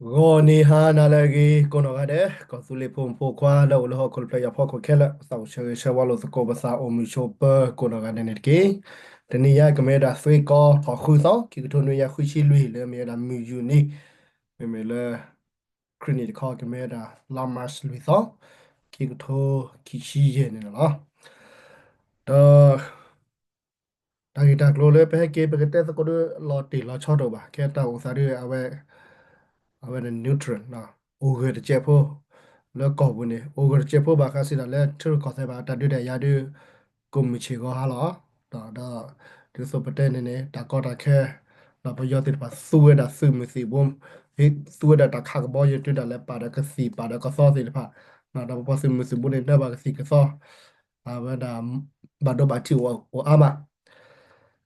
ဂီၤနံၤဟါနၤလၢအဂ့ၤ ကိးနီၢ်ဂၤဒဲး ကီၢ်သူလ့ၤဖိမုၣ်ဖိခွါလၢအိၣ်လၢဟီၣ်ခိၣ်တဖျၢၣ်ညါဖီခိၣ်ခဲလၢာ် သးအိၣ်ဆၢဂ့ၤဆၢဝါလိာ်သကိးပသးအိၣ်မုာ်ဆိးပၢၤကိးနီၢ်ဂၤဒဲးန့ၣ်တက့ၢ်. တနံၤညါကမ့ၢ်ဝဲဒၣ်သွ့ကီၢ်ထီၣ်ဃုသီ ခံကထိနွံညါဃုဆံလွံၢ် လၢမ့ၢ်ဝဲဒၣ်မုၢ်ယူၤနံၤ မ့မ့ၢ်လၢ ခရံာ်နံၣ်တခီကမ့ၢ်ဝဲဒၣ် လါမၢ်ၡးလွံၢ်သီ ခံကထိခံဆံယဲၢ်န့ၣ်လီၤ. ဒီး တၢ်ဂ့ၢ်တၢ်ကျိၤလၢပဟဲက့ၤ ပကတဲသကိးဒီးလီၤတံၢ်လီၤဆီတအိၣ်ဘၣ်. ကဲတၢ်အိၣ်သးဒ်အဝဲ အဝဲန့ၣ် nutrient အိၣ်ဂၢၢ်တစဲးဖိ လၢကီၢ်ပူၤန့ၣ် အိၣ်ဂၢၢ်တစဲးဖိဘၣ်ဃးစံးဒၣ်လၢထံရူၢ်ကီၢ်သဲးဘၣ် တၢ်ဒုးတၢ်ယၤဒုး ကိးမုၢ်ဆ့ၣ်ဂီၤဟါလီၤ. ဒီး ဒ်သိးပတဲန့ၣ်န့ၣ် တၢ်ကီတၢ်ခဲ ဒီးပယီၤသ့ၣ်တဖၣ်သူဝဲဒၣ်သုးမုၢ်သံၣ်ဘိ သူဝဲဒၣ်တၢ်ခးကဘီယူၤတုၤဒၣ်လဲာ်ပာ်ဒီးကသံၣ်ပာ်ဒီးကသီသ့ၣ်တဖၣ် ဒီးပပှၤသုးမုၢ်သံၣ်ဘိန့ၣ် နၢဘၣ်ကသံၣ်ကသီ အဝဲဒၣ် ဘၣ်ဒိဘၣ်ထံးအိၣ်အါမး.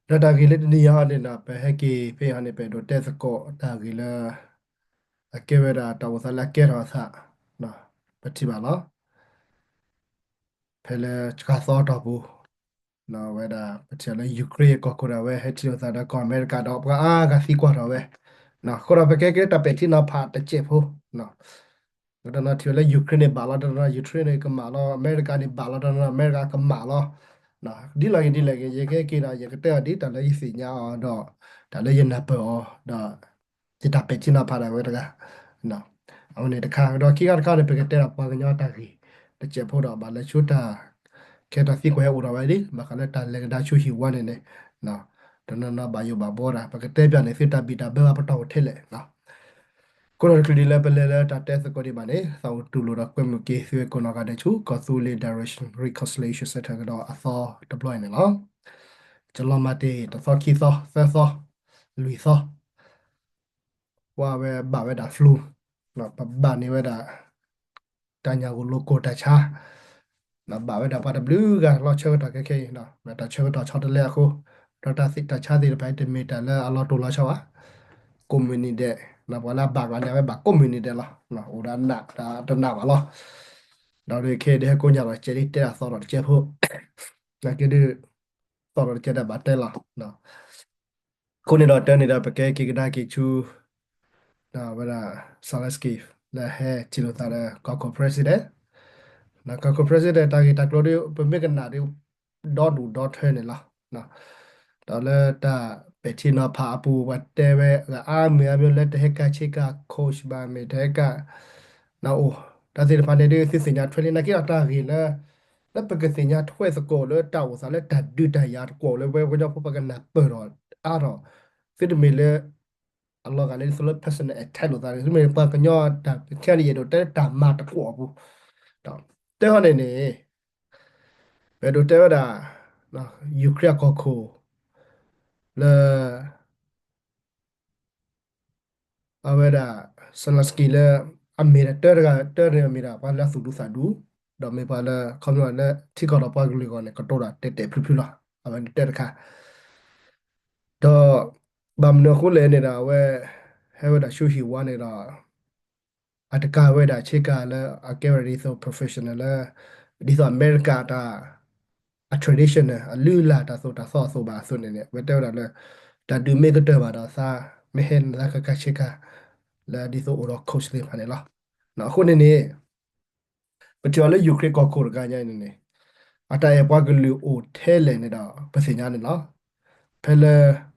ဒီးတၢ်ဂ့ၢ်လၢတနံၤညါဟီန့ၣ်ဒီး ပဟဲက့ၤဖဲအံၤဟီန့ၣ် ပအဲၣ်ဒိးတဲသကိးတၢ်ဂ့ၢ်လၢ အကဲဝဲဒၣ်တၢ်အိၣ်သးလၢအကဲထီၣ်အသး ပထံၣ်ဘၣ်လီၤ. ဖဲလၢစှၤသီအတီၢ်ပူၤ ဝဲဒၣ် ပထံၣ်လၢ Ukraine ကီၢ်ခိၣ်ဒၣ်ဝဲ ဟဲထံၣ်လိာ်သးဒီးကီၢ်အမဲရကၤဒီး ပှၤအါဂၤသံကွၢ်ထီၣ်ဝဲ အဃိဒီး ပကဲက့ၤတၢ်ပဲာ်ထံနီၤဖးတစဲးဖိ ပတနီၤထံၣ်ဝဲလၢ Ukraine န့ၣ်ဘၣ်လီၤ တနီၤ Ukraine န့ၣ် ကမၣ်လီၤ အမဲရကၤန့ၣ်ဘၣ်လီၤ တနီၤ အမဲရကၤကမၣ်လီၤ. ဒ်လဲၣ်ဂ့ၤဒ်လဲၣ်ဂ့ၤ ယကဟဲက့ၤဒီး ယကတဲအီၤဒ်တၢ်လၢယသ့ၣ်ညါအီၤဒီး တၢ်လၢယနၢ်ပၢၢ်အီၤဒီး ယတၢ်ပဲာ်ထံနီၤဖးဒၣ်ဝဲတဂၤ အဝဲန့ၣ်တခါ ဒီးခံခါတခါန့ၣ် ပကတဲဒီးပှၤကညီတၢ်ဂ့ၢ် တစဲးဖိဒီး ဘၣ်လၢဆူတၢ် ခဲတၢ်သံကွၢ်ဟဲအိၣ်ထီၣ်ဝဲလံ ဘၣ်ဃးလၢတၢ်လဲၤကဒါဆူဟံၣ်ဝါန့ၣ်န့ၣ် တနီၤနီၤဘၣ်ယိၣ်ဘၣ်ဘှီတၢ် ပကတဲပျးန့ၣ် သုတၢ်ဘံၣ်တၢ်ဘၢဘၣ်ပတီၢ်အိၣ်ထဲလဲၣ် ကိးနီၢ်တချုးဒ်လၢပလဲၤလၢတၢ်တဲသကိးဒံးဘၣ်န့ၣ် သးအိၣ်တူၢ်လိာ်ဒီးကွဲမုာ်က့ၤသုဝဲကိးနီၢ်ဂၤဒဲးဆူ ကီၢ်သူလ့ၤ Direction Reconciliation Center ကဒီးအသီတဘျီအံၤန့ၣ်လီၤ. ကလီၤမၤတ့ၢ် တသီခံသီ သၢသီ လွံၢ်သီ ပှၤဝဲဘၣ်ဝဲဒၣ် flu ပဘၣ်န့ၢ်ဝဲဒၣ် တၢ်ညၣ်ဂိၢ်လိကိၢ်တၢ်ဆါ ဘၣ်ဝဲဒၣ်ပှၤတဘျုးဂၤလီၤဆၢကတီၢ်ခဲခဲအံၤ မ့ၢ်တၢ်ဆၢကတီၢ်ဆီတလဲအဃိ ဒီးတၢ်သ့ၣ်တၢ်ဆါသ့ၣ်တဖၣ်အံၤ တမ့ၢ်တၢ်လၢအလီၤတိၢ်လီၤဆီဘၣ် ကိးမုၢ်နံၤဒဲး ပှၤလၢအဘၣ်ကျါန့ၣ် အဝဲဘၣ်ကိးမုၢ်နံၤဒဲးလီၤ အိၣ်ဒီးနးတနးဘၣ်လီၤ ဒီးခဲအံၤဒုးဟဲကိးညါလီၤ ကဲဒ်တဲဒၣ်သီဒီးတကဲးဖိ နာ်က့ဒုး သီဒီးတကဲးဒၣ်ဘၣ်တဲလီၤ အဃိန့ၣ်ဒီးတၢ်န့ၣ်ဒီး ပကဲက့ၤကဒါက့ၤဆူ ဝဲဒၣ် Zelensky လၢဟဲထံၣ်လိာ်သးဒီး ကီၢ်ခိၣ် president ကီၢ်ခိၣ် president တၢ်ဂ့ၢ်တၢ်ကျိၤဒ် ပမ့ၢ်ကနၣ်ဒ် ဒီဒူၣ်ဒီထၢန့ၣ်လီၤ. ဒီးလၢတၢ်ပဲာ်ထံနီၤဖးအပူၤ ပှၤတဲဝဲအါမံၤအါမံၤလၢတဟဲကၤဆ့ကၤ coach ဘၣ်မ့ၢ်တဟဲကၤ နအိၣ် တၢ်သ့ၣ်တဖၣ်န့ၣ်ဒ်သုသ့ၣ်ညါထွဲလံ နာ်က့ဒီးတၢ်ဂ့ၢ်လၢ လၢပကသ့ၣ်ညါထွဲသကိးလၢတၢ်အိၣ်သးလၢတၢ်ဒုးတၢ်ယၤတကွီၢ်လၢပဝဲပှၤကညီဖိပကနၢ်ပၢၢ်ထီၣ်အါထီၣ် သုတမ့ၢ်လၢ အလီၤဂာ်လၢဒ်သိးလၢ personal attack လိာ်သးန့ၣ် သုမ့ၢ်ပှၤကညီတၢ်ခဲအံၤန့ၣ် ယအဲၣ်ဒိးတဲတၢ်မၤတကွီၢ်အပူၤ တဲဟီန့ၣ်န့ၣ် ပအဲၣ်ဒိးတဲဝဲဒၣ် Ukraine အကီၢ်ခိၣ် လၢ အဝဲဒၣ် Zelensky လၢ အမ့ၢ်ဒၣ်တၢတဂၤ တၢန့ၣ်အမ့ၢ်ဒၣ် ပှၤလၢအသူၣ်ဒူသးဒူ ဒီးမ့ၢ်ပှၤလၢ ခီပညီလၢထံကီၢ်ဒီးပှၤကလုာ်အဂီၢ်န့ၣ် ကတိၤတၢ်တဲာ်တဲာ်ဖျုးဖျုးလီၤ. အဝဲန့ၣ်တၢတခါ ဒီး ဘၣ်မနုၤအဃိလဲၣ်န့ၣ်ဒီး အဝဲ ဟဲဝဲဒၣ်ဆူဟံၣ်ဝါန့ၣ်ဒီး အတကၤဝဲဒၣ်ဆ့ကၤလၢအကဲဝဲဒၣ်ဒ်သိး professional လၢ ဒ်သိးအမဲရကၤတၢ် အ traditional အလုၢ်အလၢ်တၢ်သိၣ်တၢ်သီအသိးဘၣ်အသိးန့ၣ်န့ၣ် အဝဲတဲဝဲဒၣ်လၢ တၢ်ဒုးမ့ၢ်ကတၢၢ်ဘၣ်ဒီးသး မ့ၢ်ဟဲနသးကကၤဆ့ကၤ လၢဒ်သိးအိၣ်ဒီး coach သ့ၣ်တဖၣ်န့ၣ်လီၤ. အဃိန့ၣ်န့ၣ် ပထံၣ်အီၤလၢ Ukraine ကီၢ်ခိၣ်တဂၤညါအံၤန့ၣ်န့ၣ် အတၢ်အဲၣ်ပှၤကလုာ်အိၣ်ထဲလဲၣ်န့ၣ်ဒီး ပသ့ၣ်ညါန့ၣ်လီၤ. ဖဲလၢ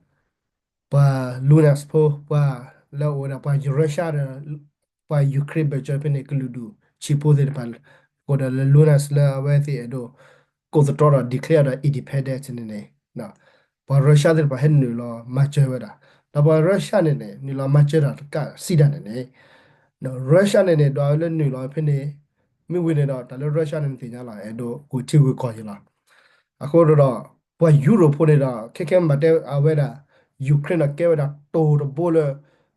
ပှၤ Luhansk ဖိ ပှၤလၢအအိၣ်ဝဲဒၣ်ပှၤ Russia ဒီး ပှၤ Ukraine ဘၢၣ်စၢၤဖဲန့ၣ် ကလုာ်ဒူၣ်ဆံးဖိသ့ၣ်တဖၣ် ကအိၣ်ဒီးလၢ Luhansk လၢအဝဲသ့ၣ်အဲၣ်ဒိး ကိးသတြီဒီး declare ဒီး independence န့ၣ်န့ၣ် ပှၤ Russia သ့ၣ်တဖၣ်ဟဲနုာ်လီၤမၤစၢၤဝဲဒၣ် ဒီးပှၤ Russia န့ၣ်န့ၣ် နုာ်လီၤမၤစၢၤတၢ်တကးစံးတၢ်န့ၣ်န့ၣ် Russia န့ၣ်န့ၣ် ဒွးဝဲလၢနုာ်လီၤဖဲန့ၣ် မ့ၢ်ဝံၤန့ၣ်ဒီး တၢ်လၢ Russia န့ၣ် နသ့ၣ်ညါလီၤ အဲၣ်ဒိးဂုာ်ထံဂုာ်ကီၢ်ယံၤလီၤ. အဃိဒီး ပှၤယူရိၣ်ဖိန့ၣ်ဒီး ခဲခဲမ့ၢ်တဲအဝဲဒၣ် Ukraine ဒီးကဲဝဲဒၣ်တိၤတဘိလၢ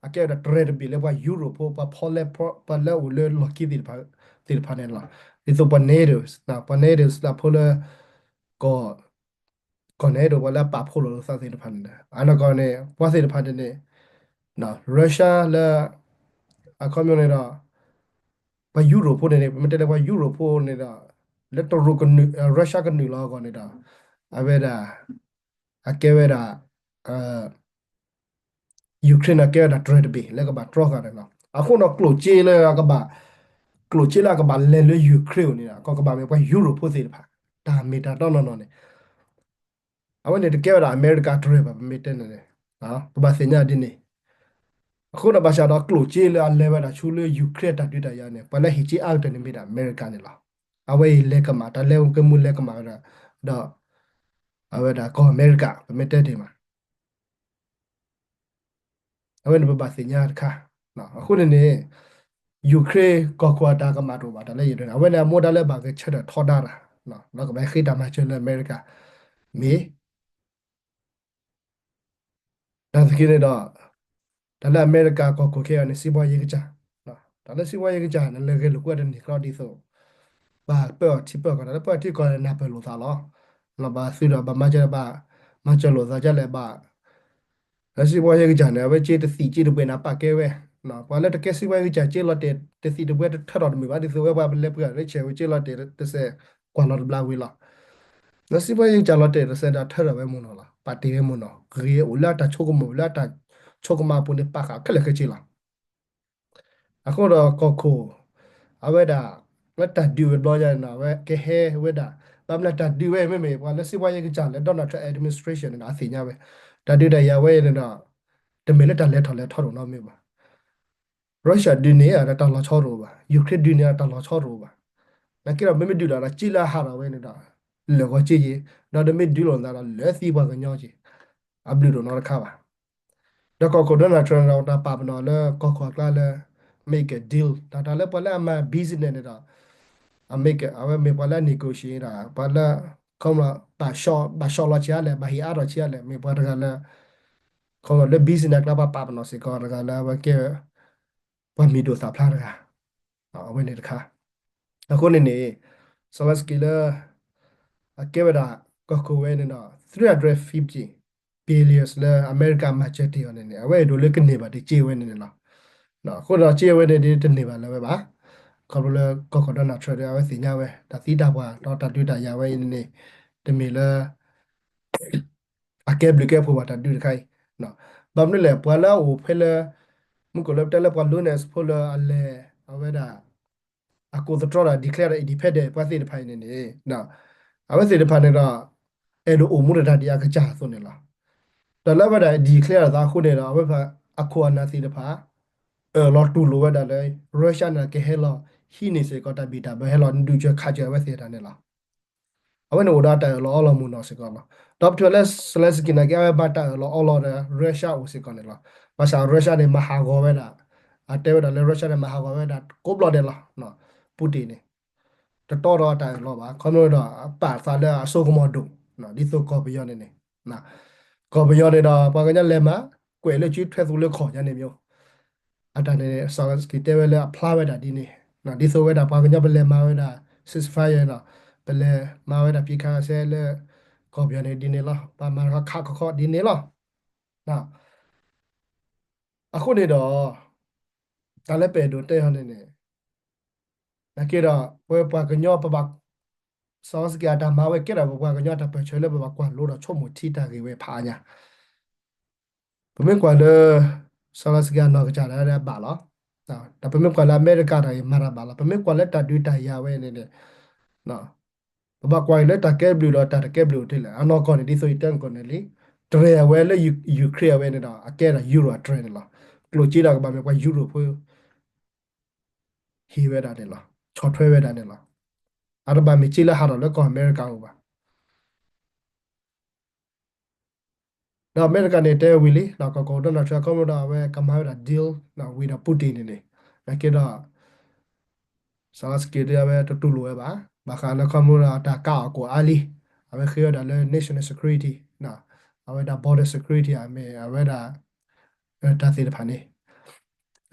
အကဲဝဲဒၣ်တြဲၤတဘ့ၣ်လၢပှၤ Europe ဖိ ပှၤဖီလဲၣ် ပှၤလၢအအိၣ်လၢလီၢ်ခံသ့ၣ်တဖၣ် သ့ၣ်တဖၣ်န့ၣ်လီၤ. ဒ်သိးပှၤ NATO ပှၤ NATO လၢအဖိလၢ ကီၢ် ကီၢ် NATO ပှၤလၢအပာ်ဖှိၣ်လိာ်သးသ့ၣ်တဖၣ်န့ၣ် အနီၢ်ကီၢ်န့ၣ် ပှၤသ့ၣ်တဖၣ်န့ၣ်န့ၣ် Russia လၢ အခီပညီန့ၣ်ဒီး ပှၤယူရိၣ်ဖိန့ၣ်န့ၣ် ပမ့ၢ်တဲလၢပှၤယူရိၣ်ဖိန့ၣ်ဒီး လၢတရူးကနုာ် Russia ကနုာ်လီၤအဂီၢ်န့ၣ်ဒီး အဝဲဒၣ် အကဲဝဲဒၣ် Ukraine အကဲဝဲဒၣ်တြဲၤတဘ့ၣ်လၢကဘၣ်တြီဃာ်န့ၣ်လီၤ. အဃိဒီးကျိၣ်စ့လၢအကဘၣ်, ကျိၣ်စ့လၢအကဘၣ်လဲၤလၢ Ukraine န့ၣ် ကီၢ်ကဘၣ်မ့ၢ်ပှၤယူရိၣ်ဖိသ့ၣ်တဖၣ်, တၢ်မ့ၢ်တၢ်တီနီၢ်နီၢ်န့ၣ် အဝဲန့ၣ်တကဲဝဲဒၣ်အမဲရကၤတြဲၤဘၣ် ပမ့ၢ်တဲန့ၣ်န့ၣ်, ပဘၣ်သ့ၣ်ညါဒ်န့ၣ်, အဃိဒီးဘၣ်ဆၣ်ဒီးကျိၣ်စ့လၢအလဲၤဝဲဒၣ်ဆူလၢ Ukraine တၢ်ဒုးတၢ်ယၤန့ၣ် ပှၤလၢဟ့ၣ်စ့အါကတၢၢ်န့ၣ်မ့ၢ်ဒၣ်အမဲရကၤန့ၣ်လီၤ. အဝဲအံၤလဲၤကမၣ် တၢ်လဲၤကမူၣ်လဲၤကမၣ်ဝဲဒၣ်, ဒီး အဝဲဒၣ်ကီၢ်အမဲရကၤ ပမ့ၢ်တဲတ့ၢ်မး အဝဲန့ၣ်ပဘၣ်သ့ၣ်ညါတခါ, အဃိန့ၣ်န့ၣ် Ukraine ကီၢ်ခိၣ်အတၢ်ကမၣ်တအိၣ်ဘၣ် တၢ်လၢယဒၢးန့ၣ် အဝဲန့ၣ်အမိၢ်ဒၣ်လၢဘၣ်ဂဲၤဆၢထၢၣ်ထီဒါတၢ်, ဒီးကဘၣ်ဃ့တၢ်မၤစၢၤလၢအမဲရကၤ, မ့ၢ် တၢ်သခံန့ၣ်ဒီး တၢ်လၢအမဲရကၤကီၢ်ခိၣ်ခဲအံၤန့ၣ် စံးဘှီယဲကစၢ်, တၢ်လၢစံးဘှီယဲကစၢ်န့ၣ် လဲၤဂဲၤလိာ်ကွဲတန့ၢ်ကျီဒ်သိး ဘၣ်ပၢအီၤထံပၢကီၢ် တၢ်လၢပၢအီၤထံကီၢ်န့ၣ် နၢ်ပၢၢ်လိာ်သးလီၤ. ဘၣ်သုဒီးဘၣ်မၤစၢၤဘၣ်, မၤစၢၤလိာ်သးဒ်လဲၣ်ဘၣ် လၢစံးဘှီယဲကစၢ်န့ၣ် အဝဲစ့တသံၣ်စ့တဘှဲးန့ၣ် ပာ်ကဲဝဲ, ပှၤလၢတကဲစံးဘှီယဲကစၢ်စ့လီၤတဲာ်တသံၣ်တဘှဲးတထၢထီၣ်တမုာ်ဘၣ် ဒ်သိးဝဲပှၤလၢပှၤလၢဆဲးဝဲစ့လီၤတဲာ်တစဲးကွၢ်လီၤတဘျါဝံၤလီၤ. လၢစံးဘှီယဲကစၢ်လီၤတဲာ်တစဲးဒီးထၢထီၣ်ဝဲမုၢ်နီၤလီၤ ပာ်တ့ၢ်ဝဲမုၢ်နီၤ ဂ့ၤအိၣ်လၢအတၢ်ဆိကမိၣ်လၢအတၢ်ဆိကမးအပူၤန့ၣ် ပာ်ဃာ်ခဲလၢာ်ခဲဆ့လီၤ. အဃိဒီးကီၢ်ခိၣ် အဝဲဒၣ် လၢတၢ်ဒုးဝဲတဘျီညါန့ၣ် အဝဲကဟဲဝဲဒၣ် ဘၣ်မနုၤတၢ်ဒုးဝဲမ့မ့ၢ် ပှၤလၢစံးဘှီယဲကစၢ်လၢ Donald Trump administration န့ၣ်ဒီး အသ့ၣ်ညါဝဲ တၢ်ဒုးတၢ်ယၤဝဲအံၤန့ၣ်ဒီး တမ့ၢ်လၢတၢ်လဲၤထီၣ်လဲၤထီတအိၣ်နီတမံၤဘၣ်. Russia ဒုးန့ၣ်ဒီးတၢ်လီၤဆီတအိၣ်ဘၣ်, Ukraine ဒုးန့ၣ်ဒီးတၢ်လီၤဆီတအိၣ်ဘၣ်. နာ်က့ဒီးမ့မ့ၢ်ဒုးဒီး စ့လၢအဟးထီၣ်ဝဲန့ၣ်ဒီး လၢာ်ဂီၤစ့ယ့ၤ, ဒီးတမ့ၢ်ဒုးလိာ်သးဒီးလၢသံပှၤကညီက့ၤ အဘျုးတအိၣ်နီတခါဘၣ်. ဒီးကီၢ်ခိၣ် Donald Trump န့ၣ်ဒီး တၢ်ပာ်ပနီၣ်လၢကီၢ်ခိၣ်အကျါလၢ make a deal တၢ်တၢ်လၢပှၤလၢအမၤ business န့ၣ်ဒီး အ make အဝဲမ့ၢ်ပှၤလၢအ negotiate ဒၣ် ပှၤလၢ ခီမီ ဘၣ်ဆီလီၤဆံးအါလဲၣ် ဘၣ်ဟ့ၣ်အါထီၣ်ဆံးအါလဲၣ် မ့ၢ်ပှၤတဂၤလၢ ခီမီလၢ business အကျါ ပှၤပာ်ပနီၣ်စ့ၢ်ကီးတဂၤလၢအဝဲကဲ ပှၤမံၤဒိၣ်သၣ်ဖျါတဂၤ အဝဲန့ၣ်တခါ. အဃိန့ၣ်န့ၣ် Zelensky လၢ အကဲဝဲဒၣ် ကီၢ်ခိၣ်ဝဲန့ၣ်ဒီး three hundred fifty billions လၢအမဲရကၤမၤစၢၤတ့ၢ်အီၤန့ၣ်န့ၣ် အဝဲအဲၣ်ဒိးလၢကန့ၢ်ဘၣ်ဒ်စ့ဝဲန့ၣ်န့ၣ်လီၤ. အဃိဒီးစ့ဝဲန့ၣ်ဒ်တန့ၢ်ဘၣ်လၢၤဝဲဘၣ်. ခီဖျိလၢကီၢ်ခိၣ် Donald Trump ဒီး အဝဲသ့ၣ်ညါဝဲ တၢ်သံတၢ်ပှၢ် ဒီးတၢ်ဒုးတၢ်ယၤဝဲအံၤန့ၣ်န့ၣ် တမ့ၢ်လၢ အကဲဘျုးကဲဖှိၣ်ဘၣ်တၢ်ဒုးတခါအံၤ. ဘၣ်မနုၤလဲၣ် ပှၤလၢအအိၣ်ဖဲလၢ မုၢ်ကီၢ်လၢပတဲလၢပှၤ Luhansk ဖိလၢအလဲၤ အဝဲဒၣ် အကိးသတြီဒီး declare ဒီး independent ပှၤသ့ၣ်တဖၣ်အံၤန့ၣ်န့ၣ် အဝဲသ့ၣ်တဖၣ်န့ၣ်ဒီး အဲၣ်ဒိးအိၣ်မူတၢ်ဒ်အကစၢ်အသိးန့ၣ်လီၤ. ဒီးလၢအဝဲဒၣ် declare အသးအဃိန့ၣ်ဒီး အဝဲအခိၣ်အနၢ်သ့ၣ်တဖၣ် အၢၣ်လီၤတူၢ်လိာ်ဝဲဒၣ်လၢ Russia န့ၣ်ကဟဲလီၤ ဟံးန့ၢ်စ့ၢ်ကီးတၢ်ဘံၣ်တၢ်ဘၢ ဟဲလီၤဒုးစၢၤခးစၢၤအဝဲသ့ၣ်တဖၣ်န့ၣ်လီၤ. အဝဲန့ၣ်အိၣ်ဒီးတၢ်အၢၣ်လီၤအီလီၤမုၢ်နီၢ်စ့ၢ်ကီးလီၤ. ဒီးပထံၣ်လၢ Zelensky နာ်က့ အဝဲဘၣ်တၢ်အၢၣ်လီၤအီလီၤဒီး Russia အိၣ်စ့ၢ်ကီးန့ၣ်လီၤ. ဘၣ်ဆၣ် Russia န့ၣ် မၤဟးဂီၤဝဲဒၣ် အတဲဝဲဒၣ်လၢ Russia န့ၣ် မၤဟးဂီၤဝဲဒၣ်ကိးဘျီဒဲးလီၤ. Putin န့ၣ် တတီဒီးတၢ်အၢၣ်လီၤဘၣ် ခီဖျိဒီး အပာ်သးလၢအစိကမီၤဒိၣ် ဒ်သိးကီၢ်ပယီၤန့ၣ်န့ၣ် ကီၢ်ပယီၤန့ၣ်ဒီး ပှၤကညီလဲၤမၤ ကွဲးလၢစုထွဲသူလၢခီၣ်ညါန့ၣ်မ့ၢ် အတၢ်န့ၣ် Zelensky တဲဝဲလၢအဖျါဝဲဒၣ်ဒ်န့ၣ် ဒ်သိးဝဲဒၣ်ပှၤကညီပလဲၤမၤဝဲဒၣ် ceasefire ဒီး ပလဲၤမၤဝဲဒၣ် ပစ်ခတ်ရပ်စဲ လၢ ကီၢ်ပယီၤန့ၣ်ဒ်န့ၣ်လီၤ. ပှၤမၤတခီခးခီခီဒ်န့ၣ်လီၤ. အဃိန့ၣ်ဒီး တၢ်လၢပအဲၣ်ဒိးတဲအီၤန့ၣ်န့ၣ် နာ်က့ဒီး ပဝဲပှၤကညီပဘၣ် Zelensky အတၢ်မၤဝဲကဲထီၣ်ပပှၤကညီအတၢ်ပၢၢ်ဆၢလၢပဘၣ်ကွၢ်လိဒီး ဆိကမိၣ်ထံတၢ်ဂ့ၢ်ဝဲဖးအါညါ ပမ့ၢ်ကွၢ်လၢ Zelensky အနီၢ်ကစၢ်ဒၣ်ဝဲဒၣ်ဘၣ်လီၤ. ဒီးပမ့ၢ်ကွၢ်လၢအမဲရကၤတၢ်ဂ့ၢ်မၤတၢ်ဘၣ်လီၤ. ပမ့ၢ်ကွၢ်လၢတၢ်ဒုးတၢ်ယၤဝဲန့ၣ်န့ၣ် ပဘၣ်ကွၢ်အံၤလၢတၢ်ကဲဘျုးဒီးတၢ်တကဲဘျုးအိၣ်ထဲလဲၣ်. အနီၢ်ကီၢ်န့ၣ် ဒ်သိးယတဲကီးန့ၣ်လံ တြဲၤအဝဲလၢ Ukraine အဝဲန့ၣ်ဒီး အကဲဒၣ် Euro အတြဲၤန့ၣ်လီၤ. ကျိၣ်စ့ဒီးကဘၣ်မ့ၢ်ပှၤ Euro ဖိ ဟ့ၣ်ဝဲဒၣ်န့ၣ်လီၤ. ဆီၣ်ထွဲဝဲဒၣ်န့ၣ်လီၤ. အတဘၣ်မ့ၢ်စ့လၢဟးထီၣ်လၢကီၢ်အမဲရကၤအိၣ်ဘၣ်. ဒီးအမဲရကၤန့ၣ်တဲဝံၤလံ ကီၢ်ခိၣ် Donald Trump ခီဖျိဒီးအဝဲကမၤဝဲဒၣ် deal ဝံၤဒီး Putin န့ၣ်န့ၣ် နာ်က့ဒီး Zelensky ဒ်အဝဲတတူၢ်လိာ်ဝဲဘၣ်. ဘၣ်ဃးလၢခီဖျိဒီးတၢ်ကါအီၣ်ကိၣ်အါလံ အဝဲဃ့ဝဲဒၣ်လၢ national security အဝဲဒၣ် border security အမ့ၢ်အဝဲဒၣ် တၢ်သ့ၣ်တဖၣ်န့ၣ်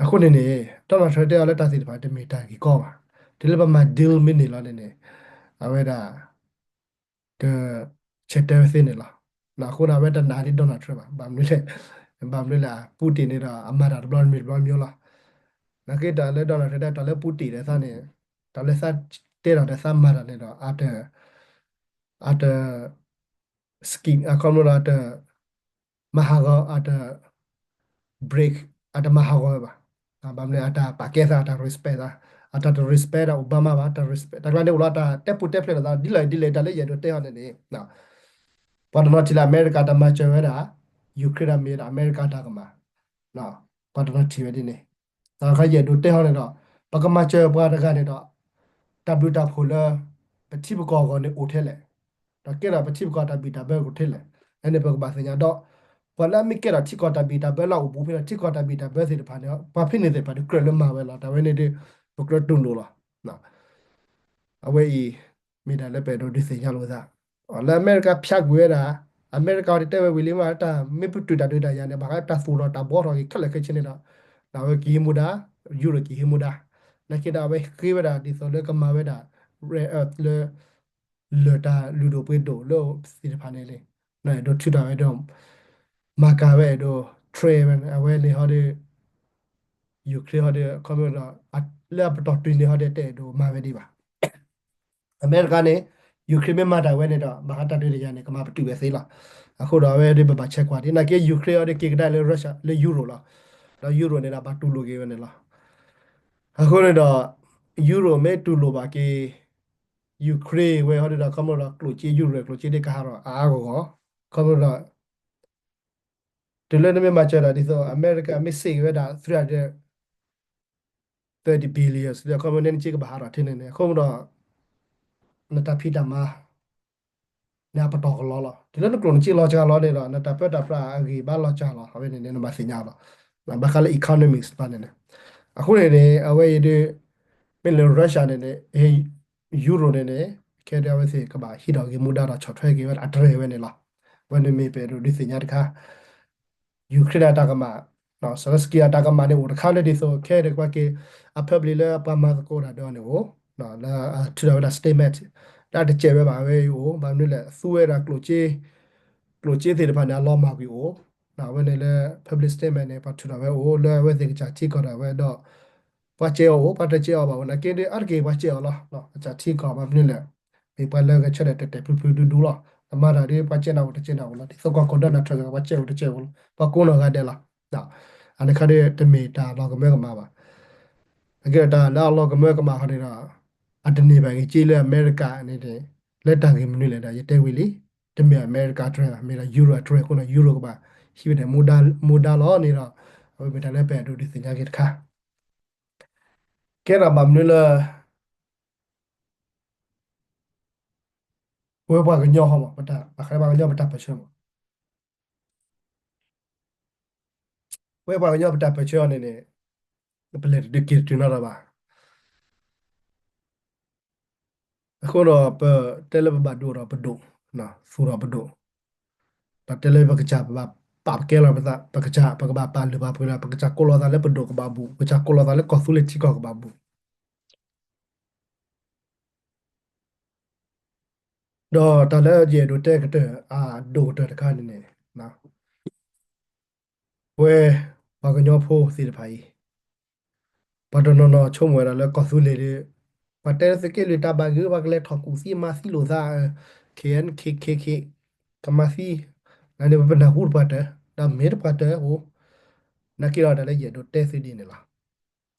အဃိန့ၣ်န့ၣ် Donald Trump တဲအီၤလၢတၢ်သ့ၣ်တဖၣ်တမ့ၢ်တၢ်ဂ့ၢ်ကီဘၣ်. တုၤလၢပမၤ deal မ့ၢ်န့ၢ်လီၤန့ၣ်န့ၣ် အဝဲဒၣ် ကဆဲးတဲဝဲသ့န့ၣ်လီၤ. အဃိန့ၣ်အဝဲတနာ်ဒ် Donald Trump ဘၣ်. ဘၣ်မနုၤလဲၣ်, ဘၣ်မနုၤလဲၣ် Putin န့ၣ်ဒီး အမၤတၢ်တဘျီတမံၤတဘျီမံၤလီၤ. နာ်က့တၢ်လၢ Donald Trump တဲတၢ်လၢ Putin ဒီးသးန့ၣ် တၢ်လၢသးတဲဒီးဒီးသးမၤတၢ်န့ၣ်ဒီး အတ scheme အခီဖျိဒီးအတ မၤဟးဂီၤ အတ break အတမၤဟးဂီၤဝဲဘၣ်. ဘၣ်မနုၤအတၢ်ပာ်ကဲသး အတၢ် respect သး အတၢ်တ respect ဒၣ် Obama ဘၣ် တၢ် respect တၢ်ကျါန့ၣ်အိၣ်လီၤ တၢ်တဲပူၤတဲဖျဲးလိာ်သး ဒ်လဲၣ်ဒ်လဲၣ် တၢ်လၢယအဲၣ်ဒိးတဲဟီန့ၣ်န့ၣ် ပှၤတနီၤထံၣ်လၢအမဲရကၤတၢ်မၤစၢၤဝဲဒၣ် Ukraine ဒၣ်မ့ၢ်ဒၣ်အမဲရကၤတၢ်ကမၣ် ပှၤတနီၤထံၣ်ဝဲဒ်န့ၣ် တၢ်ခါယအဲၣ်ဒိးတဲဟီန့ၣ်ဒီး ပကမၤစၢၤပှၤတဂၤန့ၣ်ဒီး တၢ်ဘျုးတၢ်ဖှိၣ်လၢ ပထံပကီၢ်အဂီၢ်န့ၣ်အိၣ်ထဲလဲၣ်, ဒီးကဲထီၣ်ပထံပကီၢ်တၢ်ဘံၣ်တၢ်ဘၢအိၣ်ထဲလဲၣ်, အန့ၣ်ပကဘၣ်သ့ၣ်ညါဒီး ပှၤလၢအမ့ၢ်ကဲထီၣ်ထံကီၢ်တၢ်ဘံၣ်တၢ်ဘၢလၢအအိၣ်ဘူးဖဲန့ၣ် ထံကီၢ်တၢ်ဘံၣ်တၢ်ဘၢသ့ၣ်တဖၣ်န့ၣ် ပှၤဖဲန့ၣ်သ့ၣ်တဖၣ်ဒုးကြၢးလၢမၤဝဲလီၤ. တၢ်ဝဲန့ၣ်ဒုး ပကြၢးတူၢ်လိာ်လီၤ. အဝဲအံၤ မ့ၢ်တၢ်လၢပအဲၣ်ဒိးဒုးသ့ၣ်ညါလိာ်သး လၢအမဲရကၤဖၠးကွံာ်ဝဲဒၣ် အမဲရကၤအံၤတဲဝဲဝံၤလံမး တၢ်မ့ၢ်ပတုာ်တၢ်ဒုးတၢ်ယၤန့ၣ် ဘၣ်ဃးတၢ်သူၣ်ထီၣ်တၢ်ဘှီထီၣ်က့ၤခဲလၢာ်ခဲဆ့န့ၣ်ဒီး အဝဲကဟံးမူဒါ ယူရိကဟံးမူဒါ နာ်က့ဒီးအဝဲဃ့ဝဲဒၣ်ဒ်သိးလၢကမၤဝဲဒၣ် rare earth လၢ လၢၢ်တၢ်လုၢ်ဒိၣ်ပှ့ၤဒိၣ်လၢသ့ၣ်တဖၣ်န့ၣ်လံ အဲၣ်ဒိးထုးထီၣ်ဝဲဒီး မၤကၤဝဲအဲၣ်ဒိး trade ဝဲန့ၣ် အဝဲန့ၣ်ဟီဒီး Ukraine ဟီဒီး ခီဖျိဒီး လၢအပတီၢ်တုၤန့ၣ်ဟီဒီးတအဲၣ်ဒိးမၤဝဲဒံးဘၣ်. အမဲရကၤန့ၣ် Ukraine မ့ၢ်မၤတၢ်ဝဲန့ၣ်ဒီး ဘၣ်ဃးတၢ်ဒုးတၢ်ယၤန့ၣ် ကမၤပတုာ်ဝဲသ့လီၤ. အဃိဒီးအဝဲဒီးပဘၣ်ဆဲးကွၢ်ဒ်နာ်က့ Ukraine ဟီဒီးက့ၤကဒါလၢ Russia လၢ Europe လီၤ. ဒီး Europe န့ၣ်ဒီးဘၣ်တူၢ်လိာ်က့ၤဝဲန့ၣ်လီၤ. အဃိန့ၣ်ဒီး Europe မ့ၢ်တူၢ်လိာ်ဘၣ်က့ၤ Ukraine ဝဲဟီဒီး ခီဖျိဒီးကျိၣ်စ့ Europe ကျိၣ်စ့ဒ်ကဟးထီၣ်အါအါဂီၢ်ဂီၢ် ခီဖျိဒီး တုၤလၢနမ့ၢ်မၤစၢၤတၢ်ဒ်သိး အမဲရကၤမ့ၢ်စ့ၢ်ကီးဝဲဒၣ် three hundred thirty billion လၢခီဖျိန့ၣ်နစ့ကဘၣ်ဟးထီၣ်ထဲန့ၣ်န့ၣ် အဃိဒီး နတၢ်ဖံးတၢ်မၤ နပတီၢ်ကလီလီၤ. တုၤလၢနကျိၣ်နစ့လီၤစှၤလီၤန့ၣ်ဒီး နတၢ်ပၢတၢ်ပြးအဂံၢ်ဘါလီၤစှၤလီၤ အဝဲန့ၣ်န့ၣ် နဘၣ်သ့ၣ်ညါလီၤ. ဘၣ်ဃးလၢ economics တဖၣ်န့ၣ်န့ၣ် အဃိန့ၣ်န့ၣ် အဝဲအံၤဒီး မ့ၢ်လၢ Russia န့ၣ်န့ၣ် Europe န့ၣ်န့ၣ် ခဲဒီးအဝဲသ့ၣ်ကဘၣ်ဟံးထီၣ်ဂ့ၢ်မူဒါဒီးဆီၣ်ထွဲက့ၤဝဲဒၣ်အတြဲၤဝဲန့ၣ်လီၤ. အဝဲန့ၣ်မ့ၢ်ပအဲၣ်ဒိးဒုးသ့ၣ်ညါတခါ Ukraine အတၢ်ကမၣ် Zelenskyy အတၢ်ကမၣ်န့ၣ်အိၣ်တခါလၢဒ်သိး ခဲဒီးကွၢ်က့ၤ အ public လၢပှၤမၤသကိးတၢ်ဒီးအီၤန့ၣ်အိၣ် လၢထုးထီၣ်ဝဲဒၣ် statement လၢအတကဲးဝဲဘၣ်ဝဲအံၤအိၣ် ဘၣ်မနုၤလဲၣ် သူဝဲဒၣ်ကျိၣ်စ့ ကျိၣ်စ့သ့ၣ်တဖၣ်န့ၣ် အလီၤမၢ်ကွံာ်အိၣ် အဝဲန့ၣ်လၢ public statement န့ၣ် ပှၤထုးထီၣ်ဝဲအိၣ် လၢအဝဲသ့ၣ်ကစၢ်ထံကီၢ်ဒၣ်ဝဲဒီး ပှၤစဲးအီၤအိၣ် ပှၤတစဲးအီၤဘၣ်အိၣ် နာ်က့ဒီး အါတက့ၢ်ပှၤစဲးအီၤလီၤ. ကစၢ်ထံကီၢ်ဘၣ်မနုၤလဲၣ် မ့ၢ်ပှၤလၢဂဲၤဆၢထၢၣ်တဲာ်တဲာ်ဖျုးဖျုးဒူဒူလီၤ. အမၤတၢ်ဒီး ပှၤစဲးနၤအိၣ်တစဲးနၤအိၣ်လီၤ. ဒ်သိးကီၢ်ခိၣ်ဒီးနၤထၢၣ်ဂ့ၤ ပှၤစဲးအိၣ်တစဲးအိၣ်လီၤ. ပှၤကိးနီၢ်ဂၤဒဲးလီၤ. အန့ၣ်ခါဒီး တမ့ၢ်တၢ်လီၤကမၢကမၣ်ဘၣ်. အကဲဒီးတၢ်လၢအလီၤကမၢကမၣ်ဟီန့ၣ်ဒီး အတန့ၢ်ဘၣ်ဂ့ၤက့လၢအမဲရကၤန့ၣ် လၢတၢ်ဂ့ၢ်မနုၤလဲၣ်ဒီး ယတဲဝံၤလံ တမ့ၢ်အမဲရကၤအတြဲၤဘၣ် မ့ၢ်ဒီး Europe အတြဲၤအဃိန့ၣ် Europe ကဘၣ်ဟံးဝဲဒၣ်မူဒါလီၤန့ၣ်ဒီး အဝဲမ့ၢ်တၢ်လၢပအဲၣ်ဒိးဒုးသ့ၣ်ညါက့ၤတခါ ကဲထီၣ်ဘၣ်မနုၤလၢ ပဝဲပှၤကညီဟီမး ပတၢ် ဘၣ်ဃးပှၤကညီပတၢ်ပၢၢ်ဆၢမး ပဝဲပှၤကညီပတၢ်ပၢၢ်ဆၢအီၤန့ၣ်န့ၣ် ပလဲၤတတုၤက့ၤတတုၤနီတဂၤဘၣ်. အဃိဒီးပတဲလၢပဘၣ်ဒိၣ်ဒီးပဒိၣ်, သူၣ်ဒီးပဒိၣ်, ဒီးတဲလၢပကစၢ်ပဘၣ်ပာ်ပကဲလီၤပသး, ပကစၢ်ပကဘၣ်ပာ်လုၢ်ပာ်ပှ့ၤဒီး ပကစၢ်ကိးလီၤသးလၢပဒိၣ်ကဘၣ်ဘူး, ပကစၢ်ကိးလီၤသးလၢကီၢ်သူလ့ၤထံကီၢ်ကဘၣ်ဘူး ဒီးတၢ်လၢယအဲၣ်ဒိးတဲကတၢၢ် အဒိၣ်ကတၢၢ်တခါန့ၣ်န့ၣ်, ပဝဲပှၤကညီဖိသ့ၣ်တဖၣ်အံၤ, ပှၤတနီၤနီၤဆိကမိၣ်ဝဲဒၣ်လၢကီၢ်သူလ့ၤဒီး, ပှၤတဲလၢသုးက့လွံၢ်တၢ်ဘၣ်ဂ့ၤ ပှၤကလဲၤထီၣ်ကူၣ်သံမၤသံလိာ်သး, ခဲအံၤ ခဲခဲခဲ ကမၤသံ, လၢန့ၣ်ပနၢ်ဟူတပှၢ်တၢၢ်, ဒီးမ့ၢ်တပှၢ်တၢၢ်အိၣ်, နာ်က့ဒီးတၢ်လၢယအဲၣ်ဒိးတဲသုဒ်န့ၣ်လီၤ.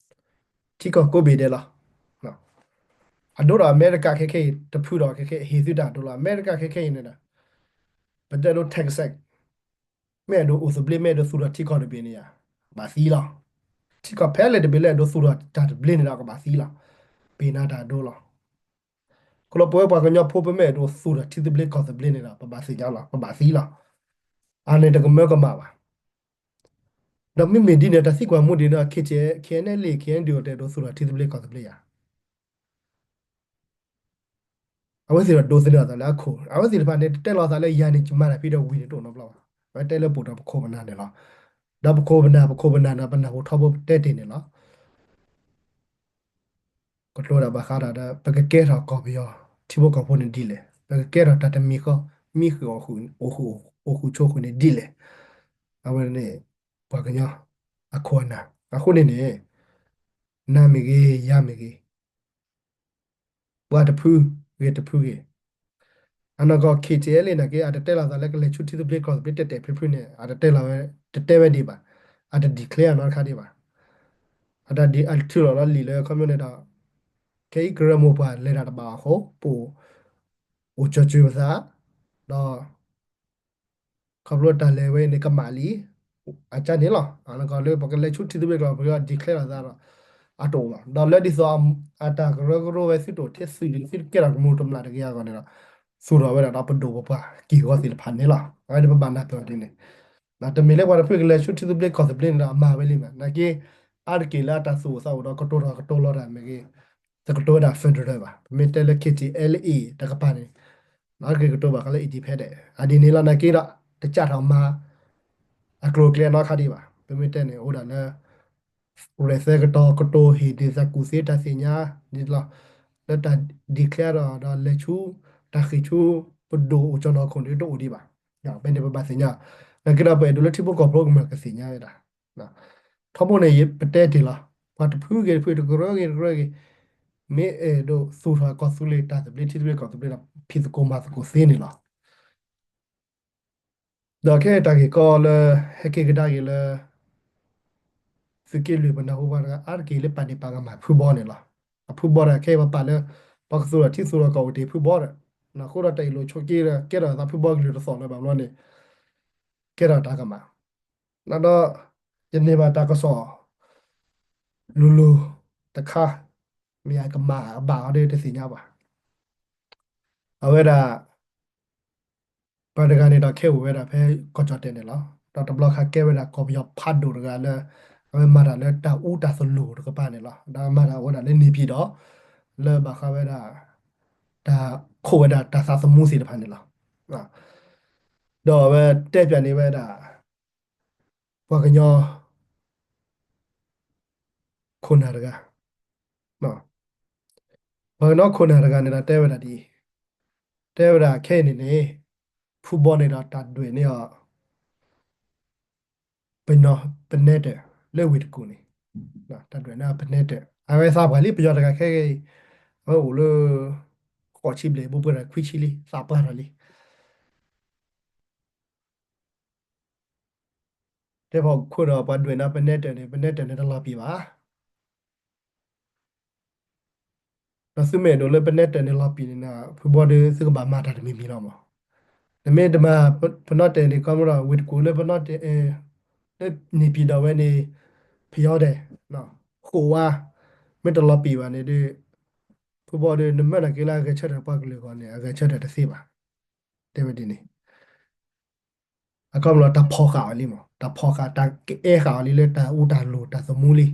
ထံကီၢ်ကိးဘ့ၣ်ဒဲးလီၤ. အဒိဒီးအမဲရကၤခဲခဲအံၤ တဖုဒီးခဲခဲအံၤ ဟ့ၣ်သုတၢ်ဒိလီၤ. အမဲရကၤခဲခဲအံၤန့ၣ်ဒီး ပတဲဒိ Texas မ့ၢ်အဲၣ်ဒိးအိၣ်သဘျ့ မ့ၢ်အဲၣ်ဒိးသူၣ်ထီၣ်ထံကီၢ်တဘ့ၣ်န့ၣ်ယါ, ဘၣ်သံလီၤ. ထံကီၢ်ဖဲလဲၣ်တဘ့ၣ်လၢအဲၣ်ဒိးသူၣ်ထီၣ်တၢ်တဘျ့န့ၣ်ဒီး ကဘၣ်သံလီၤ. ပ့ၤနၤတၢ်ဒိလီၤ. ခီလီၤပဝဲပှၤကညီဖိ ပမ့ၢ်အဲၣ်ဒိးသူၣ်ထီၣ်ထံသဘျ့ကီၢ်သဘျ့န့ၣ်ဒီး ပဘၣ်သ့ၣ်ညါလီၤ, ပဘၣ်သံလီၤ. အန့ၣ်တကမၢကမၣ်ဘၣ်. ဒီးမ့မ့ၢ်ဒ်န့ၣ် တၢ်သံကွၢ်မူဒံးန့ၣ် ခဲခဲအံၤ ခဲအံၤန့ၣ်လံ ခဲအံၤဒုးအီၤ တအဲၣ်ဒိးသူၣ်ထီၣ်ထံသဘျ့ကီၢ်သဘျ့ယါ အဝဲသ့ၣ်ဒီးဒိးသန့ၤအသးလၢအခိၣ်, အဝဲသ့ၣ်တဖၣ်န့ၣ် တတဲလီၤအသးလၢယၤန့ၣ် ယမၤတၢ်ဖံးဒီးဝံၤန့ၣ်တအိၣ်နီတဘျီဘၣ်. အဝဲတဲလၢပအိၣ်ဒီးပခိၣ်ပနၢ်န့ၣ်လီၤ. ဒီးပခိၣ်ပနၢ် ပခိၣ်ပနၢ်န့ၣ် ပနၢ်ဟူထီဘိတဲတ့ၢ်န့ၣ်လီၤ. ကတိၤတၢ်ဘၣ်ဃးဒီး ပကကဲထီၣ်ကီၢ်ပယီၤ ထံဖိကီၢ်ဖိန့ၣ်ဒ်လဲၣ်, ပကကဲထီၣ်တၢ်တမံၤဃီ မံဃုာ် အိၣ်ဃုာ်အိၣ်ဃုာ်ဆိးဃုာ်န့ၣ်ဒ်လဲၣ်. အဝဲန့ၣ် ပှၤကညီအခိၣ်အနၢ် အဃိန့ၣ်န့ၣ် နၤမ့ၢ်ဂ့ၤ ယၤမ့ၢ်ဂ့ၤ ပှၤတဖုဂ့ၤတဖုဂ့ၤ, အနီၢ်ကီၢ် KTLA နာ်က့ အတတဲလီၤသးလၢကလဲၤဆူထံသဘျ့ကီၢ်သဘျ့တဲာ်တဲာ်ဖျုးဖျုးန့ၣ် အတတဲလီၤဝဲ တတဲဝဲဒံးဘၣ်, အတ declare နီတခါဒံးဘၣ်. အတၢ်ဒ်အထုးလီၤလီၤလံာ်လၢခီဖျိန့ၣ်ဒီး ခဲအံၤကရၢမိၢ်ပှၢ်လဲၤတၢ်တဘၣ်အဃိ ပအိၣ်ကၠီၤကၠီၤပသး ဒီး ခီဖျိတၢ်လဲၤဝဲန့ၣ်ကမၣ်လံ အကါန့ၣ်လီၤ. အကီလၢပကလဲၤဆူထံသဘျ့ကီၢ်သဘျ့ declare လီၤသးဒီး အတအိၣ်ဘၣ်. ဒီးလၢဒ်သိး အတၢ်ကရၢကရိဝဲသုတအိၣ်ထဲသုးဒီး သုတကဲထီၣ်ကမူၤတမျၢ်တကယၤအဂီၢ်န့ၣ်ဒီး သူၣ်ထီၣ်ဝဲဒၣ်ဒီးပဒိၣ်ပပှၢ်က့ၢ်ဂီၤသ့ၣ်တဖၣ်န့ၣ်လီၤ. အဝဲန့ၣ်ပဘၣ်နၢ်ပၢၢ်ဒ်န့ၣ် တမ့ၢ်လၢပှၤတဖုကလဲၤဆူထံသဘျ့ကီၢ်သဘျ့န့ၣ်ဒီး အမၤဝဲလံမး နာ်က့ အါတက့ၢ်လၢအတၢ်သူၣ်အိၣ်သးအိၣ်ဒီးကတိၤထီၣ်ကတိၤလီၤတၢ်မ့ၢ်ဂ့ၤ တကတိၤဝဲဒၣ် federal ဘၣ်. ပမ့ၢ်တဲလၢ K T L A တကပၤန့ၣ် အါတက့ၢ်ကတိၤဘၣ်ဃးလၢ independent အဒ်န့ၣ်လီၤ. နာ်က့ဒီး တကးထီၣ်မၤ အကျိၤအကျဲနီတခါဒံးဘၣ်. ပမ့ၢ်တဲန့ၣ် အိၣ်ဒၣ်လၢ ရဲၣ်သဲကတီၤကတိၤဟ့ၣ်ဒုးသးကူၣ်သ့တၢ်သ့ၣ်ညါန့ၣ်လီၤ. လၢတၢ် declare ဒီး ဒီးလဲၤဆူ တၢ်ဃ့ၢ်ဆူ ပဒိၣ်အိၣ်ကၠီၣ်နီၤခိၣ်န့ၣ်တအိၣ်ဒံးဘၣ်. ဖဲန့ၣ်ပဘၣ်သ့ၣ်ညါ နာ်က့ဒီးပအဲၣ်ဒိးလၢထံဖိကီၢ်ဖိကမျၢၢ်ကသ့ၣ်ညါဝဲဒၣ် ထီဘိန့ၣ် ပတဲတ့ၢ်လီၤ. ပှၤတဖုဂ့ၤတဖု တကရၢဂ့ၤတကရၢဂ့ၤ မ့ၢ်အဲၣ်ဒိးသူၣ်ထီၣ်ကီၢ်သူလ့ၤတၢ်သဘျ့ထံသဘျ့ကီၢ်သဘျ့ဒီး ဖံးသကိးမၤသကိးသ့န့ၣ်လီၤ. ဒီးခဲအံၤတၢ်ဂ့ၢ်ကီလၢ ဟဲက့ၤကဒါက့ၤလၢ သုးက့လွံၢ်ပနၢ်ဟူပှၤတဂၤ အါတက့ၢ်လၢပာ်ဒ့ၣ်ပာ်ကမၣ်ဖုဘီန့ၣ်လီၤ. အဖုဘီဒီးခဲအံၤပပာ်လၢ ပှၤကသူၣ်ထီၣ်ထံသူၣ်ထီၣ်ကီၢ်အိၣ်တ့ၢ်ဖုဘီဒီး အဃိဒီးတၢ်အ့ၣ်လိာ်ဆိးက့ဒီး ကဲထီၣ်သးဖုဘီကလုာ်တသီၣ်လၢၤဘၣ်ဘျီန့ၣ် ကဲထီၣ်တၢ်ကမၣ် ဒီး ယန့ၢ်ဘၣ်တၢ်ကစီၣ် လိၤလိၤတခါ မ့ၢ်အကမၣ်အဘၣ်အီၤဒီးတသ့ၣ်ညါဘၣ်. အဝဲဒၣ် ပှၤတဂၤန့ၣ်ဒီးခဲအံၤအိၣ်ဝဲဒၣ်ဖဲ ကီၢ်ကၠီၣ်တဲၣ်န့ၣ်လီၤ. ဒီးတဘျီခါကဲဝဲဒၣ်ကီၢ်ပယီၤဖးဒိၣ်တဂၤလၢ အဝဲမၤတၢ်လၢတၢ်အူတၢ်သလိၣ်တကပၤန့ၣ်လီၤ. ဒီးမၤတၢ်အိၣ်ဝဲဒၣ်လၢန့ၣ်ပၠံၣ်ဒီး လၢဘၣ်ဃးဝဲဒၣ် တၢ်ခိးဝဲဒၣ်တၢ်သးသမူသ့ၣ်တဖၣ်န့ၣ်လီၤ. ဒီးအဝဲတဲပၠးန့ၢ်ဝဲဒၣ် ပှၤကညီ ခိၣ်နၢ်တဂၤ, ပှၤကညီခိၣ်နၢ်တဂၤန့ၣ်ဒီးတဲဝဲဒၣ်ဒ်အံၤ, တဲဝဲဒၣ်ခဲအံၤန့ၣ်န့ၣ် ဖုဘီန့ၣ်ဒီးတၢ်ဒွဲၣ်န့ၢ်အီၤ ပနဲတၢၣ်လၢဝ့ၢ်တကူၣ်န့ၣ်, တၢ်ဒွဲၣ်န့ၢ်အီၤပနဲတၢၣ် အဝဲသးပှၢ်လံ ပယီၤတဂၤခဲအံၤ, အဝဲအိၣ်လၢ ဃိးဆံဘျဲၣ် ဘူးပှဲၤဒီးခွံဆံလံ သးပှၢ်ထီၣ်လံ တဲဖီခိၣ်ဒီးပှၤဒွဲၣ်န့ၢ်ပနဲတၢၣ်န့ၣ် ပနဲတၢၣ်န့ၣ်တလီၤပံာ်ဘၣ်. ဒီးသုမ့ၢ်အဲၣ်ဒိးလၢပနဲတၢၣ်န့ၣ်လီၤပံာ်န့ၣ် ဖုဘီဒီးသုကဘၣ်မၤတၢ်တမံၤမံၤလီၤမး. နမ့ၢ်တမၤ ပနဲတၢၣ်န့ၣ် ခီဖျိဒီးဝ့ၢ်တကူၣ်လၢပနဲတၢၣ် လၢန့ၣ်ပံၤဒီးဝဲန့ၣ် ဖယီဒဲး ဃိးဝါ မ့ၢ်တလီၤပံာ်ဘၣ်န့ၣ်ဒီး ဖုဘီဒီး နမၢနာ်က့လၢအဂဲၤဆၢထၢၣ်ပှၤကလုာ်အဂီၢ်န့ၣ် အဂဲၤဆၢထၢၣ်တသ့ဘၣ်. တဲဝဲဒ်န့ၣ် အခီပညီတၢ်ဖီၣ်ဃာ်အီၤလံမး, တၢ်ဖီၣ်ဃာ် တၢ်ကအဲၣ်ဃာ်အီၤလံလၢတၢ်အူတၢ်လိၤတၢ်သမူလံ. ဒီး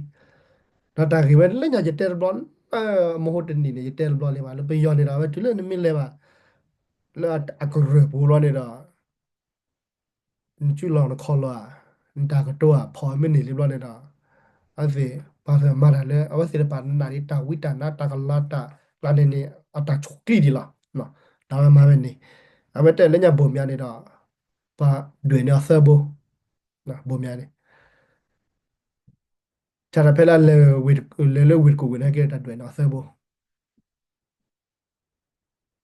တၢ်ဂ့ၢ်ဝဲလၢညါယတဲတဘျီ မဟိတနံၣ်န့ၣ် ယတဲတဘျီလံဘၣ် လၢပယီၤန့ၣ်ဒီး အဝဲတုၤလၢနမ့ၢ်လဲၤဘၣ် လၢအကရၢၢ်ပူၤဘျီန့ၣ်ဒီး နစုလီၢ်နခီၣ်လီၢ်ဧါ, နတၢ်ကတိၤဧါ ဖီၣ်မ့ၢ်န့ၢ်လံဘျီန့ၣ်ဒီး အဝဲသ့ၣ်ပှၤမၤတၢ်လၢ အဝဲသ့ၣ်တဖၣ်နာ်ဒ်တၢ်ဝံတၢ်နါ တၢ်ကလၤတၢ်ကျါန့ၣ်န့ၣ် အတၢ်ဆိၣ်ကျံဒံးလီၤ. တၢ်ဝဲမၤဝဲန့ၣ် အဝဲတဲလၢညါဘိၣ်မၠးန့ၣ်ဒီး ပှၤဒွဲၣ်န့ၢ်အီၤသၢဘိ, ဘိၣ်မၠးန့ၣ် တၢ်တဖဲလၢလဲၤလၢဝ့ၢ်တကူၣ်ဝံၤန့ၣ်က့ တၢ်ဒွဲၣ်န့ၢ်အီၤသၢဘိ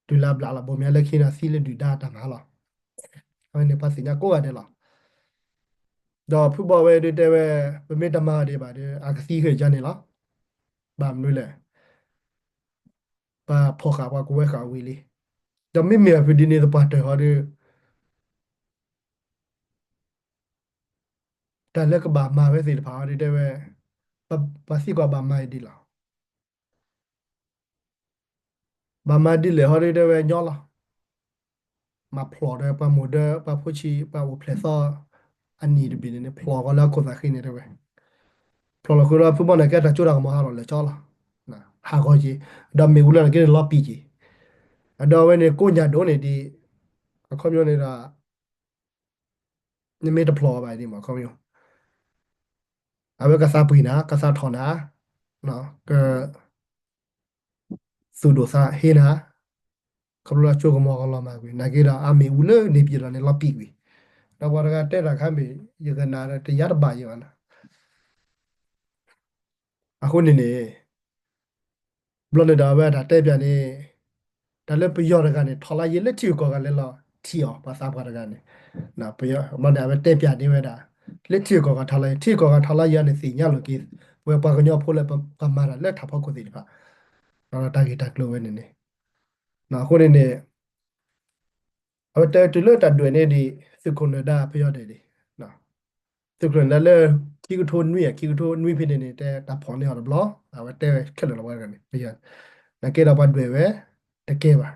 တုၤလၢအဘျးလီၤ ဘိၣ်မၠးလၢခံန့ၣ်သံလၢဒုၣ်ဒါတၢ်မၤလီၤ. အဝဲန့ၣ်ပှၤသ့ၣ်ညါကိးဂၤဒဲးလီၤ. ဒီးဖုဘီဝဲဒုးတဲဝဲ ပမ့ၢ်တမၤအီၤဒံးဘၣ်ဒီး အကသံဃဲၣ်ယါန့ၣ်လီၤ. ဘၣ်မနုၤလဲၣ် ပှၤဖီၣ်ဃာ်ပှၤကဝဲဃာ်ဝံၤလံ. ဒီးမ့မ့ၢ်အဖုဒ်န့ၣ်သပှၢ်တၢၢ်ဟီဒီး တၢ်လၢကဘၣ်မၤဝဲသ့ၣ်တဖၣ်ဟီဒုးတဲဝဲ ပှၤသံကွၢ်ဘၣ်မၤအီၤဒ်လဲၣ် ဘၣ်မၤဒ်လဲၣ်ဟီဒုးတဲဝဲညီလီၤ. မၤဖျိးဒီးပှၤမိၢ်ဒၢ ပှၤဖိဆံး ပှၤအိၣ်ဖျဲၣ်သီ အနံၣ်တဘ့ၣ်န့ၣ်န့ၣ် ဖျိးဃီလၢအခိၣ်သးဃံန့ၣ်တဲဝဲ ဖျိးလီၤဃုာ်ဒီးဖုဘီန့ၣ်ကဲတၢ်ကၠိတၢ်ကမီၤဟးလီၤလၢာ်ကၠီလီၤ. ဟးဂီၤက့ၤ ဒီးမ့ၣ်အူလၢနက့န့ၣ်လီၤပံာ်က့ၤ အဒီးအဝဲန့ၣ်ကိးညၣ်ဒိၣ်န့ၣ်ဒ် အခီပညီန့ၣ်ဒီး နမ့ၢ်တဖျိးဘၣ်ဒ်မး အခီပညီ အဝဲကသးပှ့ၤနၤ ကသးထီၣ်နၤ က သူၣ်ဒိၣ်သးဟ့နၤ ခီဖျိလၢကၠိကမီၤကလီၤမၢ်ကွံာ် နာ်က့ဒီးအမ့ၣ်အူလၢန့ၣ်ပံၤလီၤန့ၣ်လီၤပံာ်ကွံာ် ဒီးပှၤတဂၤတဲတၢ်ခါမ့ၢ် ယကနၣ်ဒီးတယါတဘၣ်ယံၤဘၣ်နၤ အဃိန့ၣ်န့ၣ် ဘျီန့ၣ်ဒီးအဝဲတၢ်တဲပၠးန့ၣ် တၢ်လၢပယီၤတဂၤန့ၣ် ထီၣ်လါယံၤလၢထံဂုၤကီၢ်ဂၤလဲၤလီၤထံၣ်အီၤ ပှၤသးပှၢ်တဂၤန့ၣ် ဘျီန့ၣ် အဝဲတဲပၠးန့ၢ်ဝဲဒၣ် လၢထံဂုၤကီၢ်ဂၤထီၣ်လါယံၤ ထံဂုၤကီၢ်ဂၤထီၣ်လါယံၤန့ၣ် သ့ၣ်ညါလိာ်က့ၤ ဝဲပှၤကညီဖိလၢပှၤမၤတၢ်လၢထးဖီခိၣ်သ့ၣ်တဖၣ်, ဒီးတၢ်ဂ့ၢ်တၢ်ကျိၤဝဲန့ၣ်န့ၣ်, အဃိန့ၣ်န့ၣ် အဝဲတဲတုၤလၢတၢ်ဒွဲၣ်န့ၣ်ဒံး သုးခိၣ်နၢၤဒါပယီၤဒဲးဒံး, သုးခိၣ်နၢၤဒါလၢ ခံကထိနွံဧါ ခံကထိနွံဖဲန့ၣ်န့ၣ် တဲတၢ်ဖီၣ်န့ၢ်အီၤတဘျီ, အဝဲတဲဝဲခဲလၢာ်လီၤဝဲတဂၤန့ၣ်, ပယီၤ, နာ်က့ဒီးပှၤဒွဲၣ်ဝဲ တကဲဘၣ်,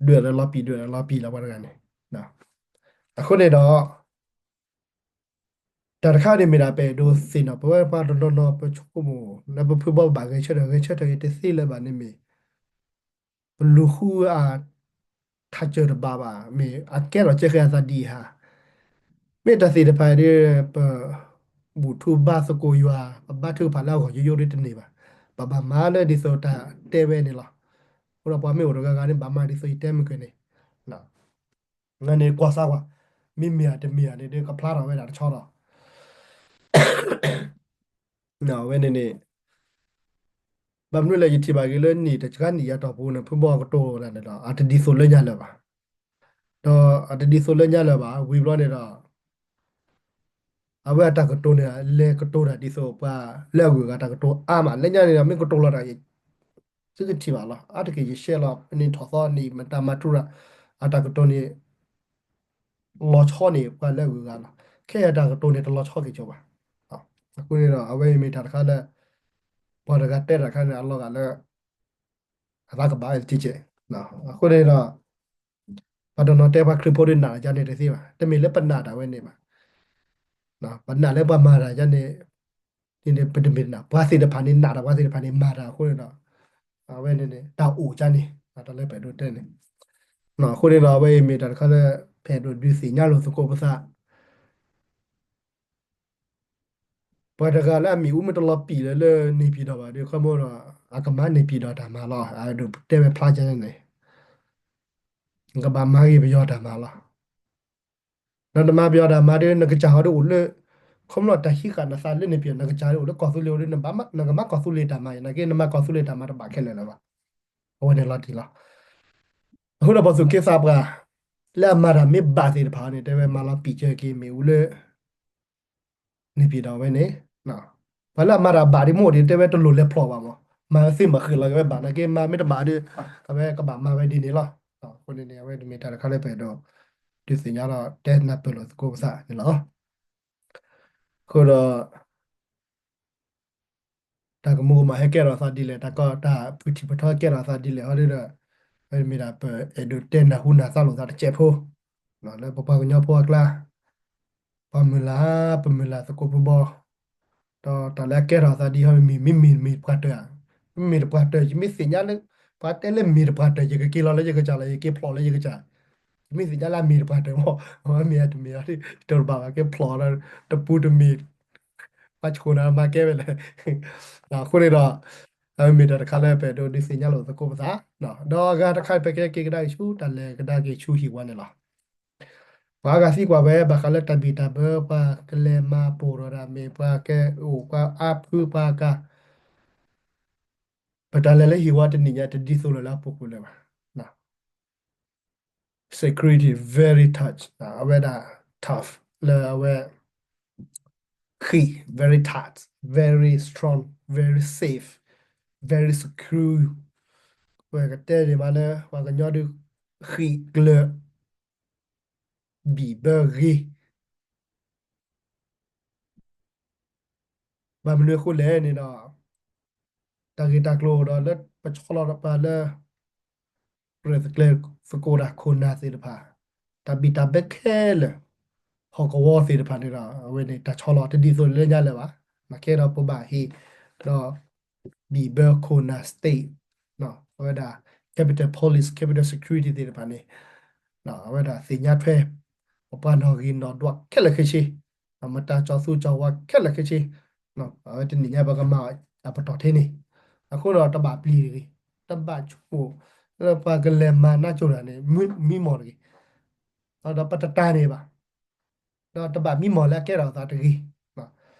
ဒွဲၣ်လီၤပံာ် ဒွဲၣ်လီၤပံာ်လီၤပှၤတဂၤန့ၣ်, အဃိန့ၣ်ဒီး တၢ်တခါန့ၣ်မ့ၢ်ဒၣ်ပအဲၣ်ဒိးသ့ၣ်နီၣ် ပဝဲပှၤတနီၤနီၤ ပဆိကမိၣ်လၢပဖုဘီဘၣ်ဂဲၤဆၢထၢၣ် ဂဲၤဆၢထၢၣ်အံၤတသ့လၢၤဘၣ်န့ၣ်မ့ၢ် ပလူၤဃုအထးစၢၢ်တဘၣ်ဘၣ်, မ့ၢ်အကဲထီၣ်ကဲဃဲအသးဒ်အံၤဧါ, မ့ၢ်တၢ်သ့ၣ်တဖၣ်ဒီး ပဘူၣ်ထူဘါသကိးယွၤ ပဘါထုကဖၣ်လၢအဂီၢ်ယိယိဒ်တန့ၢ်ဘၣ်, ပဘၣ်မၤလၢဒ်သိးတၢ်တဲဝဲန့ၣ်လီၤ. အဃိဒီးပှၤမ့ၢ်အိၣ်တဂၤဂၤန့ၣ် ဘၣ်မၤဒ်သိးယတဲမုၢ်က့ၤန့ၣ် န့ၣ်ကွၢ်စၢ်ကွၢ်, မ့မ့ၢ်ဧါတမ့ၢ်ဧါန့ၣ်ဒီး ကဖျါထီၣ်ဝဲဒၣ်တဆီဒီး အဝဲန့ၣ်န့ၣ် ဘၣ်မနုၤလဲၣ် ယထံၣ်ဘၣ်က့ၤလၢနံၣ်တကါနံၣ်ယၤတီၢ်ပူၤန့ၣ် ဖုဘီကတိၤတၢ်န့ၣ်ဒီး အတဒ်သိးလၢညါလၢၤဘၣ်, ဒီးအတဒ်သိးလၢညါလၢၤဘၣ် ဝံၤဘျီန့ၣ်ဒီး အဝဲအတၢ်ကတိၤန့ၣ် လဲၤကတိၤတၢ်ဒ်သိးပှၤလၢအဂုၤအဂၤတၢ်ကတိၤအါမး လၢညါန့ၣ်ဒီး မ့ၢ်ကတိၤလီၤတၢ် သုကထံၣ်ဘၣ်လီၤ. အါတက့ၢ်ယရှဲလီၤ ပန့ၣ်ထီၣ်သီန့ၣ် မတၤမၤထူရၤ အတၢ်ကတိၤန့ၣ် လီၤဆီန့ၢ်ပှၤလၢအဂုၤအဂၤလီၤ. ခဲအံၤအတၢ်ကတိၤန့ၣ် တလီၤဆီက့ၤကၠိဘၣ်. အဃိန့ၣ်ဒီး အဝဲအံၤမ့ၢ်တၢ်တခါလၢ ပှၤတဂၤတဲတၢ်တခါန့ၣ် အလီၤဂာ်လၢ အသးကဘၣ်ဝဲတက့ၢ်. အဃိန့ၣ်ဒီး ပှၤတနီၤတဲပှၤခရံာ်ဖိဒ်နာ်တၢ်ယါန့ၣ်တသ့ဘၣ်. တမ့ၢ်လၢပနာ်တၢ်ဝဲန့ၣ်ဘၣ်. ပနာ်လၢပှၤမၤတၢ်ယါန့ၣ် ဒ်န့ၣ် ပတမ့ၢ်နာ် ပှၤသ့ၣ်တဖၣ်န့ၣ် နာ်တၢ် ပှၤသ့ၣ်တဖၣ်န့ၣ် မၤတၢ်အဃိန့ၣ်ဒီး အဝဲန့ၣ်န့ၣ် တၢ်အိၣ်ကါန့ၣ် တၢ်လၢပအဲၣ်ဒိးတဲန့ၣ် အဃိန့ၣ်ဒီး အဝဲအံၤမ့ၢ်တၢ်တခါလၢ ပအဲၣ်ဒိးဒုးသ့ၣ်ညါလိာ်သကိးပသး ပှၤတဂၤလၢအမ့ၣ်အူမ့ၢ်တလီၤပံာ်လၢ လၢန့ၣ်ပံၤဒီးဘၣ်ဒီး ခီမိဒီး အကမၤန့ၣ်ပံၤဒီးတၢ်မၤလီၤ. အဒိးတဲဝဲဖျါကန့ၣ်န့ၣ် ကဘၣ်မၤဂ့ၤပယီၤတၢ်မၤလီၤ. ဒီးနမၤပယီၤတၢ်မၤဒီး နကစၢ်ဟီဒီးအိၣ်လၢ ခီဖျိတၢ်ဟံးဃာ်နသးလၢန့ၣ်ပယီၤ နကစၢ်အိၣ်လၢကီၢ်သူလ့ၤအိၣ်ဒီး နကမၤကီၢ်သူလ့ၤတၢ်မၤအံၤ နာ်က့ နမၤကီၢ်သူလ့ၤတၢ်မၤတဘၣ်ခဲလၢာ်လၢၤဘၣ်. အဝဲန့ၣ်လီၤတံၢ်လီၤ. အဃိဒီးပှၤသူၣ်က့သးပှၢ် လၢအမၤတၢ်မ့ၢ်ဘၣ်သ့ၣ်တဖၣ်န့ၣ် တဲဝဲမၤလီၤပံာ်ကၢက့ၤမ့ၣ်အူလၢ န့ၣ်ပံၤဒီးဝဲန့ၣ် ပှၤလၢအမၤတၢ်ဘၣ်ဒ်မိၢ်ဒ်တဲဝဲတလိၣ်လဲၤဖျိးဘၣ်မး မၤဝဲသ့မၤဃုာ်လီၤက့ၤဝဲဘၣ် နာ်က့ မၤမ့ၢ်တဘၣ်ဒီး အဝဲကဘၣ်မၤဝဲဒ်န့ၣ်လီၤ. အဃိန့ၣ်န့ၣ် အဝဲတမ့ၢ်တၢ်တခါလၢပအဲၣ်ဒိး ဒုးသ့ၣ်ညါဒီးတဲနၢ်ပၢၢ်လိာ်သကိးပသးန့ၣ်လီၤ. အဃိဒီး တၢ်ကမူကမၣ်ဟဲကဲထီၣ်အသးဒ်လဲၣ် တၢ်ကီတၢ်ဖုၣ်ထံၣ်ဖုၣ်ထီ ဟဲကဲထီၣ်အသးဒ်လဲၣ်ဟီဒီး မ့ၢ်ဒၣ်ပအဲၣ်ဒိးတဲနၢ်ဟူနၢ်သးလိာ်သးတစဲးဖိ လၢပပှၤကညီဖိအကျါ ပှၤမုၢ်လၢ် ပမုၢ်လၢ်သကိးပဘီ ဒီးတၢ်လၢအကဲထီၣ်အသးဒ်ဟီ မ့ၢ်မ့ၢ်မ့ၢ်မ့ၢ်တပှၢ်တၢၢ်ဧါ, မ့ၢ်တပှၢ်တၢၢ် ယမ့ၢ်သ့ၣ်ညါလၢ ပှၤတဲလၢမ့ၢ်တပှၢ်တၢၢ် ယကက့ၤလီၤလၢယကစၢ်လီၤ ယက့ၤဖျိးလၢယကစၢ်, ယမ့ၢ်သ့ၣ်ညါလၢအမ့ၢ်တပှၢ်တၢၢ်မး အဝဲမ့ၢ်တမ့ၢ်အီၤ တဘၣ်ဘၣ်က့ၤဖျိးဒီး တပူၤတမ့ၢ် ပှၤဆိၣ်နၤမၤကဲဝဲလဲၣ်. အဃိန့ၣ်ဒီး အဝဲမ့ၢ်တၢ်တခါလၢပအဲၣ်ဒိးဒုးသ့ၣ်ညါလိာ်သကိးပသး, ဒီးအဂၤတခါ ပကဲက့ၤကဒါက့ၤဆူ တၢ်လဲၤကဒါက့ၤဆူဟံၣ်ဝါန့ၣ်လီၤ. ပှၤအါဂၤသံကွၢ်ဝဲ ဘၣ်ဃးလၢတၢ်ဘံၣ်တၢ်ဘၢ ပှၤကလဲၤမၤပိာ်ထီၣ်တၢ်မ့ၢ် ပှၤကအိၣ်ပှၤအါဖုပှၤကါ ပတၢ်လဲၤလၢဟံၣ်ဝါတနံၣ်ညါ တဒ်သိးလိာ်လၢအပူၤကွံာ်လၢၤဘၣ်. security very tight အဝဲဒၣ် tough လၢအဝဲ ဃံး very tight, very strong, very safe, very secure ဝဲကတဲန့ၣ်မးလၢ ပှၤကညီဒုး ဃံးကျၢၤ ဘံၣ်ဘၢဂ့ၤ ဘၣ်မနုၤအဃိလဲၣ်န့ၣ်ဒီး တၢ်ဂ့ၢ်တၢ်ကျိၤဒီးလၢပဆီလီၤပှၤလၢ ရဲၣ်ကျဲၤသကိးတၢ်ခိၣ်နၢ်သ့ၣ်တဖၣ်, တၢ်ဘံၣ်တၢ်ဘၢခဲလၢာ်, ဟီၣ်ကဝီၤသ့ၣ်တဖၣ်န့ၣ်ဒီး အဝဲန့ၣ်တၢ်ဆီလီၤတဒ်သိးလၢညါလၢၤဘၣ်. နာ်က့ဒီးပဘၣ်ဟ့ၣ်ဒီး ဘံၣ်ဘၢခိၣ်နၢ် state အဝဲဒၣ် Capitol Police, Capitol Security သ့ၣ်တဖၣ်န့ၣ် အဝဲဒၣ်သ့ၣ်ညါထွဲ ပပှၤနီၣ်ဂံၢ်နီၣ်ဒွးခဲလၢာ်ခဲဆ့, မတၤကၠီၤသူကၠီၤဝါခဲလၢာ်ခဲဆ့, အဝဲတနံၣ်ညါပကမၤအပတီၢ်ထဲန့ၣ်, အဃိဒီးတဘၣ်ပျံၤတဂ့ၤ, တဘၣ်ဆိကမိၣ်လၢပှၤကလဲၤမၤနးကၠိတၢ်န့ၣ် မံမီၢ်တဂ့ၤ, ဒီးပတတၤန့ၣ်ဘၣ်, ဒီးတဘၣ်မံမီၢ်လၢအကဲထီၣ်အသးတဂ့ၤ.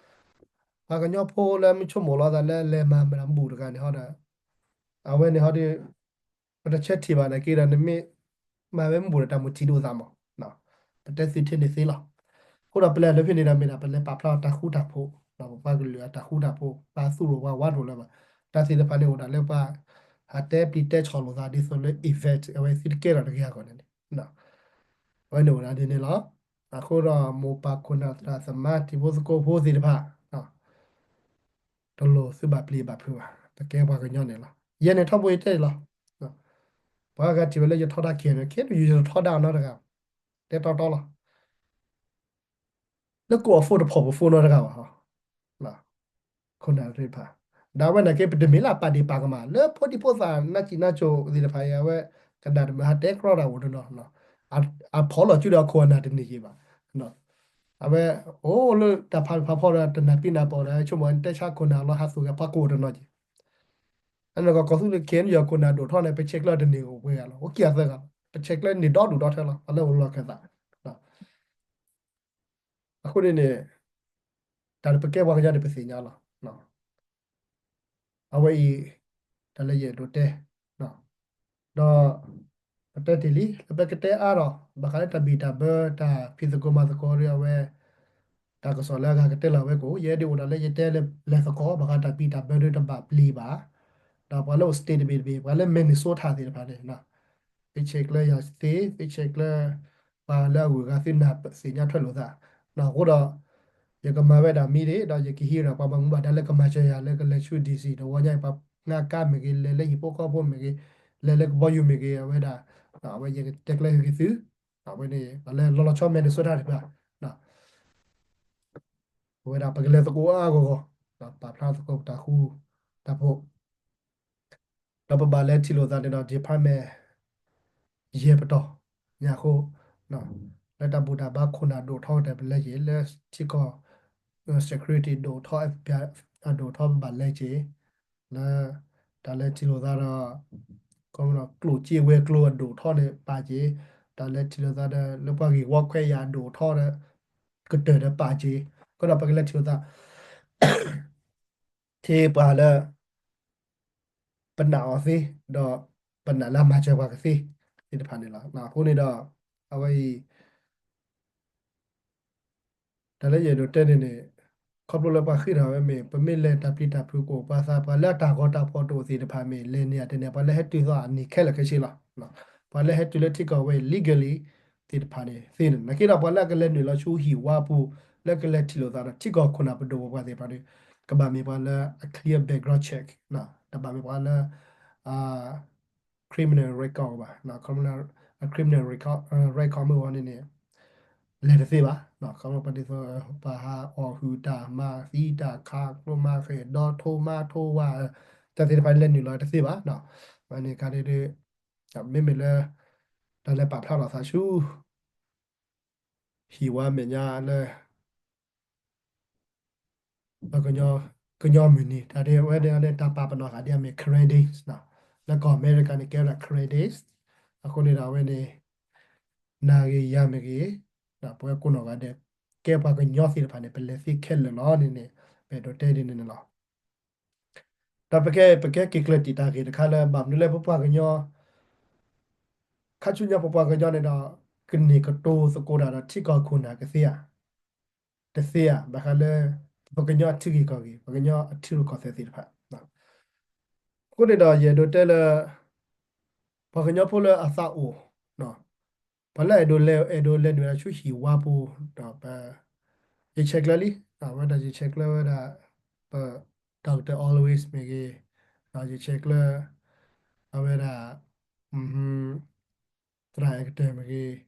ပှၤကညီဖိလၢမ့ၢ်ဆိကမိၣ်လီၤသးလၢလဲၤမၤမတၤဘူၣ်တဂၤန့ၣ်ဟီဒီး အဝဲန့ၣ်ဟီဒီး ပတဆၢထံၣ်ဘၣ်နာ်က့ဒီး နမ့ၢ်မၤဝဲမ့ၢ်ဘူၣ်ဒီးတၢ်မုၢ်ထံဒိၣ်သးမး, ပတဲသုထဲန့ၣ်သ့လီၤ. အဃိဒီးပလဲၤလၢဖဲန့ၣ်ဒီးမ့ၢ်ဒၣ်ပလဲၤပာ်ဖျါတၢ်ဃူတၢ်ဖိး, ပပှၤ ကလုာ်အတၢ်ဃူတၢ်ဖိး ပှၤသူၣ်ရိၣ်ပှၤဝါရိၣ်လၢၤဘၣ်. တၢ်သ့ၣ်တဖၣ်န့ၣ်အိၣ်ဒၣ်လၢပှၤ ဟးတဲပျံၤတဲဆီၣ်လိာ်သးဒ်သိးလၢ event အဝဲသုတကဲထီၣ်တဂ့ၤအဂီၢ်န့ၣ်န့ၣ် အဝဲန့ၣ်အိၣ်ဒၣ်ဒ်န့ၣ်လီၤ. အဃိဒီးမိၢ်ပၢ်ခိၣ်နၢ်သရၣ်သမါတံၤဖိသကိးဖိသ့ၣ်တဖၣ် တလိၣ်သုဘၣ်ပျံၤဘၣ်ဖုးဘၣ်, ပကဲပှၤကညီန့ၣ်လီၤ. ယဲန့ၣ်ထီဘိယတဲန့ၣ်လီၤ. ပှၤဂၤထံၣ်ဝဲလၢယထီဒါ KNU, KNU ယထီဒါအီၤနီတဂၤ, တဲတီတီလီၤ. လၢကိးအ phone တဖီၣ်ပ phone နီတဂၤဘၣ်ဟီ, ခိၣ်နၢ်သ့ၣ်တဖၣ်, ဒီးအဝဲနာ်က့ ပတမ့ၢ်လၢအပာ်ဒ့ၣ်ပာ်ကမၣ် လၢဖိဒံဖိသၣ်နးစံးနးစိၤသ့ၣ်တဖၣ်အံၤ အဝဲကနၣ်တမုာ် ဟးတဲကြီတၢ်အိၣ်တနီၤ, အဖီၣ်လီၤစုဒီးအခိၣ်အနၢ်တန့ၢ်က့ၤဘၣ်. အဝဲအိၣ်လၢတၢ်ဖးဖးဖီဒီး တနၢ်ပံနၢ်ပီၢ်ဒီး ဆိကမိၣ်တဲဆါခိၣ်နၢ်လီၤ ဟးသူၣ်ဂဲၤဖီကိၣ်တနီၤက့ၤ. အနီၢ်ကီၢ်ကီၢ်သူလ့ၤ KNU ခိၣ်နၢ်ဒိၣ်ထီၣ်န့ၣ် ပဆဲးကျၢတန့ၢ်အိၣ်ပှဲၤဂၤလီၤ, အိၣ်ခံဂၤသၢဂၤလီၤ. ပဆဲးကျၢန့ၢ်ဒီဒူၣ်ဒီထၢလီၤ ပှၤလၢအိၣ်လီၢ်ခၢၣ်သး. အဃိန့ၣ်န့ၣ် တၢ်လၢပကဲပှၤကညီန့ၣ် ပသ့ၣ်ညါလီၤ. အဝဲအံၤ တၢ်လၢယအဲၣ်ဒိးတဲ, ဒီး ပတဲတ့ၢ်လံ လၢပကတဲအါဒီး ဘၣ်ဃးလၢတၢ်ဘံၣ်တၢ်ဘၢ တၢ်ဖံးသကိးမၤသကိးဒီးအဝဲ တၢ်ကစီၣ်လၢအဂၤကတဲလီၤဝဲကိး ယဲဒၣ်အိၣ်ဒၣ်လၢယတဲလၢလဲၤသကိး ဘၣ်ဃးတၢ်ဘံၣ်တၢ်ဘၢဒီးတဘၣ်ပျံၤဘၣ်. ဒီးပှၤလၢအိၣ် state တဘ့ၣ်တဘ့ၣ် ပှၤလၢ Minnesota သ့ၣ်တဖၣ်န့ၣ် သုဆဲးကျၢယၤသ့, သုဆဲးကျၢ ပှၤလၢအဂုၤအဂၤသုနၢ်သ့ၣ်ညါထွဲလိာ်သး. အဃိဒီး ယကမၤဝဲဒၣ်မံၤဒၣ် ဒီးယကဟံးဒီးပှၤဘၣ်မူဘၣ်ဒါလၢကမၤစၢၤယၤလၢကလဲၤဆူ DC တဝီညါအံၤ ပှၤငါကါမ့ၢ်ဂ့ၤ လဲၤလၢဟံၣ်ဖိဃီဖိမ့ၢ်ဂ့ၤ လဲၤလၢကဘီယူၤမ့ၢ်ဂ့ၤ အဝဲဒၣ် အဝဲယကတဲကျဲဟ့ၣ်က့ၤသု, အဝဲန့ၣ် ပှၤလၢလီၤလီၤဆီ Minnesota တဖၣ် အဝဲဒၣ်ပကလဲၤသကိးအါအါဂီၢ်ဂီၢ်, ပာ်ဖျါသကိးပတၢ်ဃူတၢ်ဖိး ဒီးပဘၣ်လဲၤထံၣ်လိာ်သးန့ၣ်ဒီး department ယဲၢ်ပတီၢ်ညါအဃိ, လၢတၢ်ဘူၣ်တၢ်ဘါခိၣ်နၢ်ဒိၣ်ထီၣ်တၢ်ပလဲၤက့ၤ လၢထံကီၢ် security ဒိၣ်ထီၣ် FBI အဒိၣ်ထီၣ် ပဘၣ်လဲၤက့ၤ လၢ တၢ်လဲၤထံၣ်လိာ်သးဒီး ကျိၣ်စ့ဝဲၤကျိၤအဒိၣ်ထီၣ်န့ၣ်ပာ်က့ၤ, တၢ်လဲၤထံၣ်လိာ်သးဒီး လၢပှၤဂ့ၢ်ဝီခွဲးယာ်အဒိၣ်ထီၣ်ဒီး ကတၢၢ်ဒီးပာ်က့ၤ, အဃိဒီးပကလဲၤထံၣ်လိာ်သး ထံပှၤလၢ ပနာ်အီၤသ့ ဒီးပနာ်လၢအမၤစၢၤပှၤကသ့ သ့ၣ်တဖၣ်န့ၣ်လီၤ. အဃိန့ၣ်ဒီး အဝဲအံၤ တၢ်လၢယအဲၣ်ဒိးတဲန့ၣ်န့ၣ် ခီဖျိလၢပှၤဃ့ထီၣ်ဝဲမ့ၢ် ပမ့ၢ်လဲၤတၢ်ပျံၤတၢ်ဖုးကအိၣ်ပှၤသး ပှၤလၢအတၢ်ဂီၤတၢ်ဖီၣ်တအိၣ်သ့ၣ်တဖၣ်မ့ၢ် လဲၤန့ၢ်အတန့ၢ် ပှၤလၢဟဲတုၤသီအနံၣ်ခဲလၢာ်ခဲဆ့လီၤ. ပှၤလၢဟဲတုၤလၢထံကီၢ်ဝဲ legally သ့ၣ်တဖၣ်န့ၣ်သ့န့ၣ် နာ်က့ဒီးပှၤလၢအကလဲၤနုာ်လီၤဆူဟံၣ်ဝါပူၤ လၢကလဲၤထံၣ်လိာ်သးဒီးထံကီၢ်ခိၣ်နၢ်ပဒိၣ်ပပှၢ်သ့ၣ်တဖၣ်န့ၣ် ကဘၣ်မ့ၢ်ပှၤလၢအ clear background check တဘၣ်မ့ၢ်ပှၤလၢ criminal record ဘၣ်, criminal record မ့ၢ်ဝဲန့ၣ်န့ၣ် လဲၤတသ့ဘၣ်. ခီဖျိပှၤဒ်သိး ပှၤဟးအီၣ်ဟုၣ်တၢ် မၤသံတၢ် ခးကျိမၤဃဲၣ်ဒီး ထိမါထိဝၤ တၢ်သ့ၣ်တဖၣ်န့ၣ် လဲၤနုာ်လီၤတသ့ဘၣ်. အဝဲန့ၣ်ခါန့ၣ်ဒီး မ့မ့ၢ်လၢ တၢ်လဲၤပာ်ဖျါထီၣ်သးဆူ ဟံၣ်ဝါမဲာ်ညါလၢ ပကညီ ကညီမုၢ်နံၤ တၢ်ဒ်ဝဲဒၣ်လၢတၢ်ပာ်ပနီၣ်ဃာ်ဒ်အမ့ၢ် Karen Day လၢကီၢ်အမဲရကၤန့ၣ် ကဲဝဲဒၣ် Karen Days. အဃိန့ၣ်ဒီးအဝဲန့ၣ် နၤဂ့ၤယၤမ့ၢ်ဂ့ၤ ပဝဲကိးနီၢ်ဂၤဒဲး ကဲပှၤကညီသ့ၣ်တဖၣ်န့ၣ် ပလဲၤသ့ခဲလၢာ်လီၤန့ၣ်န့ၣ် ပအဲၣ်ဒိးတဲဒ်န့ၣ်န့ၣ်လီၤ. ဒီးပကဲ ပကဲက့ၤကျၢၤတံာ်တာ်ဂ့ၢ်တခါလၢ ဘၣ်မနုၤလၢပပှၤကညီ ခါဆူညါပပှၤကညီန့ၣ်ဒီး ကန့ၢ်ကတိၤသကိးတၢ်ဒီးထံကီၢ်ခိၣ်နၢ်ကသ့ဧါ, တသ့ဧါ, ဘၣ်ဃးလၢ ပကညီအထံဂ့ၢ်ကီၢ်ဂ့ၢ် ပကညီအထံရူၢ်ကီၢ်သဲးသ့ၣ်တဖၣ်. အဃိန့ၣ်ဒီး ယအဲၣ်ဒိးတဲလၢ ပှၤကညီဖိလၢအသးအိၣ် ပှၤလၢအဲၣ်ဒိးလဲၤ အဲၣ်ဒိးလဲၤနုာ်လီၤဆူဟံၣ်ဝါပူၤ ဒီးပ ယဆဲးကျၢလံ အဝဲဒၣ်ယဆဲးကျၢဝဲဒၣ် ပ Doctor Always မ့ၢ်ဂ့ၤ, ဒီးယဆဲးကျၢ အဝဲဒၣ် သရၣ်အဲကတၢၢ်မ့ၢ်ဂ့ၤ,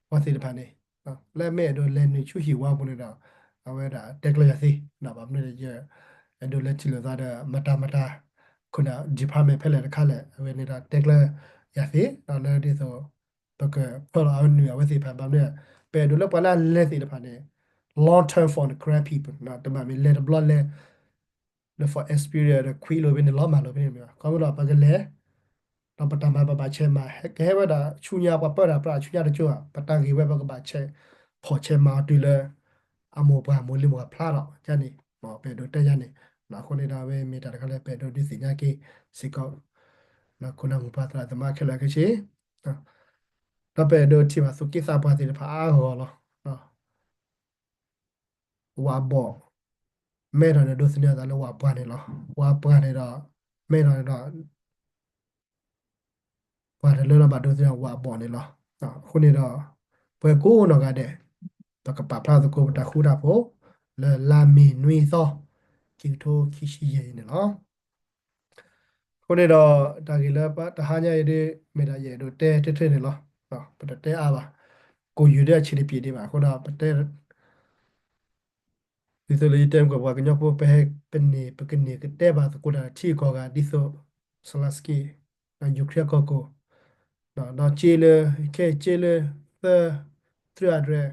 ပှၤသ့ၣ်တဖၣ်န့ၣ် လၢမ့ၢ်အဲၣ်ဒိးလဲၤနုာ်ဆူဟံၣ်ဝါပူၤန့ၣ်ဒီး အဝဲဒၣ်တဲကျၢၤယၤသ့, ဘၣ်မနုၤဒီး ယအဲၣ်ဒိးလဲၤထံၣ်လိာ်သးဒီး မတၤမတၤ ခိၣ်နၢ် department ဖဲလဲၣ်တခါလဲၣ် အဝဲန့ၣ်ဒီးတဲကျၢၤယၤသ့, ဒီးလၢဒ်သိး ပကဖၢလီၤအနုာ်အဝဲသ့ၣ်တဖၣ် ဘၣ်မနုၤ ပအဲၣ်ဒိးလၢပှၤလၢအလဲၤသ့ၣ်တဖၣ်န့ၣ် long term for the Karen people တဘၣ်မ့ၢ်လဲၤတဘျီလဲၤ လၢ for experience ဒီးခွံလိာ်ဖဲန့ၣ် လီၤမၢ်လိာ်ဖဲန့ၣ်မ့ၢ်ဘၣ်. ခီဖျိလၢပကလဲၤ ဒီးပတၢ်မၤပဘၣ်ဆဲးမၤ ကဟဲဝဲဒၣ်ဆူညါပှၤပၢတၢ်ပြးဆူညါတကၠိဧါ ပတၢ်ဂ့ၢ်ဝဲပကဘၣ်ဆဲးဖီၣ်ဆဲးမၤအီၤတုၤလၢ အမိၢ်ပှၢ်မိၢ်လံၤမိၢ်ပှၢ်ဖျါထီၣ်န့ၣ် ပအဲၣ်ဒိးတဲယၤန့ၣ်. အဃိန့ၣ်ဒီး အဝဲမ့ၢ်တၢ်တခါလၢပအဲၣ်ဒိးဒုးသ့ၣ်ညါက့ၤစ့ၢ်ကီး ခိၣ်နၢ်မိၢ်ပၢ်သရၣ်သမါခဲလၢာ်ခဲဆ့ ဒီးပအဲၣ်ဒိးထံၣ်ဘၣ်သူၣ်က့သးပှၢ်သ့ၣ်တဖၣ်အါဂီၢ်လီၤ. ဝးဘီၣ် မဲထီၣ်န့ၣ်ဒိးသန့ၤအသးလၢဝၤပှၢ်န့ၣ်လီၤ. ဝၤပှၢ်န့ၣ်ဒီး မဲထီၣ်န့ၣ်ဒီး ပှၤတလၢလၢဘၣ်ဒိးသန့ၤဝၤအဘီၣ်န့ၣ်လီၤ. အဃိန့ၣ်ဒီး ပှၤကိးနီၢ်ဂၤဒဲး ပကပာ်ဖျါသကိးပတၢ်ဃူတၢ်ဖိး လၢလါမ့ၤနွံသီ ခံကထိခံဆံယဲၢ်အံၤန့ၣ်လီၤ. အဃိန့ၣ်ဒီး တၢ်ဂ့ၢ်လၢတဟါညါအံၤဒ် မ့ၢ်ဒၣ်ယအဲၣ်ဒိးတဲထဲထဲန့ၣ်လီၤ. ပတတဲအါဘၣ်, ကိးယုၢ်ဒ်အဆံးတပျ့ၤဒံးဘၣ်အဃိဒီး ပတဲ ဒ်သိးလၢယတဲမုၢ်ကီၢ်ပှၤကညီဖိ ပဟဲပန့ၢ် ပကန့ၢ်ကတဲဘၣ်သကိးတၢ်ထံအကီၢ်ဂၤ ဒ်သိး Zelensky ဒီး Ukraine ကီၢ်ကိၢ်, ဒီးက့လၢ ခဲအံၤက့လၢ သၢ three hundred,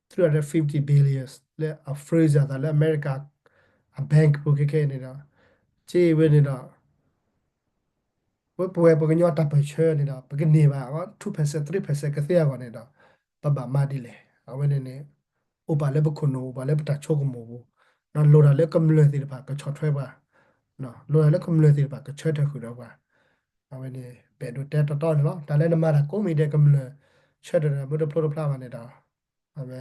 three hundred fifty billion လၢအ freeze အသးလၢအမဲရကၤ အ bank ပူၤခဲခဲအံၤန့ၣ်ဒီး က့ဝဲန့ၣ်ဒီး ဝဲပဝဲပှၤကညီတၢ်ပၢၢ်ဆၢန့ၣ်ဒီး ပကန့ၢ်ဘၣ် two percent three percent ကသ့အဂီၢ်န့ၣ်ဒီး ပဘၣ်မၤဒ်လဲၣ်. အဝဲန့ၣ်န့ၣ် အိၣ်ပာ်လၢပခိၣ်နူာ် အိၣ်ပာ်လၢပတၢ်ဆိကမိၣ်ပူၤ, ဒီးလိၣ်တၢ်လၢကမျၢၢ်သ့ၣ်တဖၣ်ကဆီၣ်ထွဲပှၤ, လိၣ်တၢ်လၢကမျၢၢ်သ့ၣ်တဖၣ်ကဆၢထၢၣ်ဃုာ်ဒီးပှၤ. အဝဲန့ၣ် ပအဲၣ်ဒိးတဲတီတီန့ၣ်လီၤ. တၢ်လၢနမၤတၢ်ကိးမံၤဒဲး ကမျၢၢ်ဆၢထၢၣ်ဒီးမ့ၢ်တဖျိတဖျါဘၣ်န့ၣ်ဒီး အဝဲ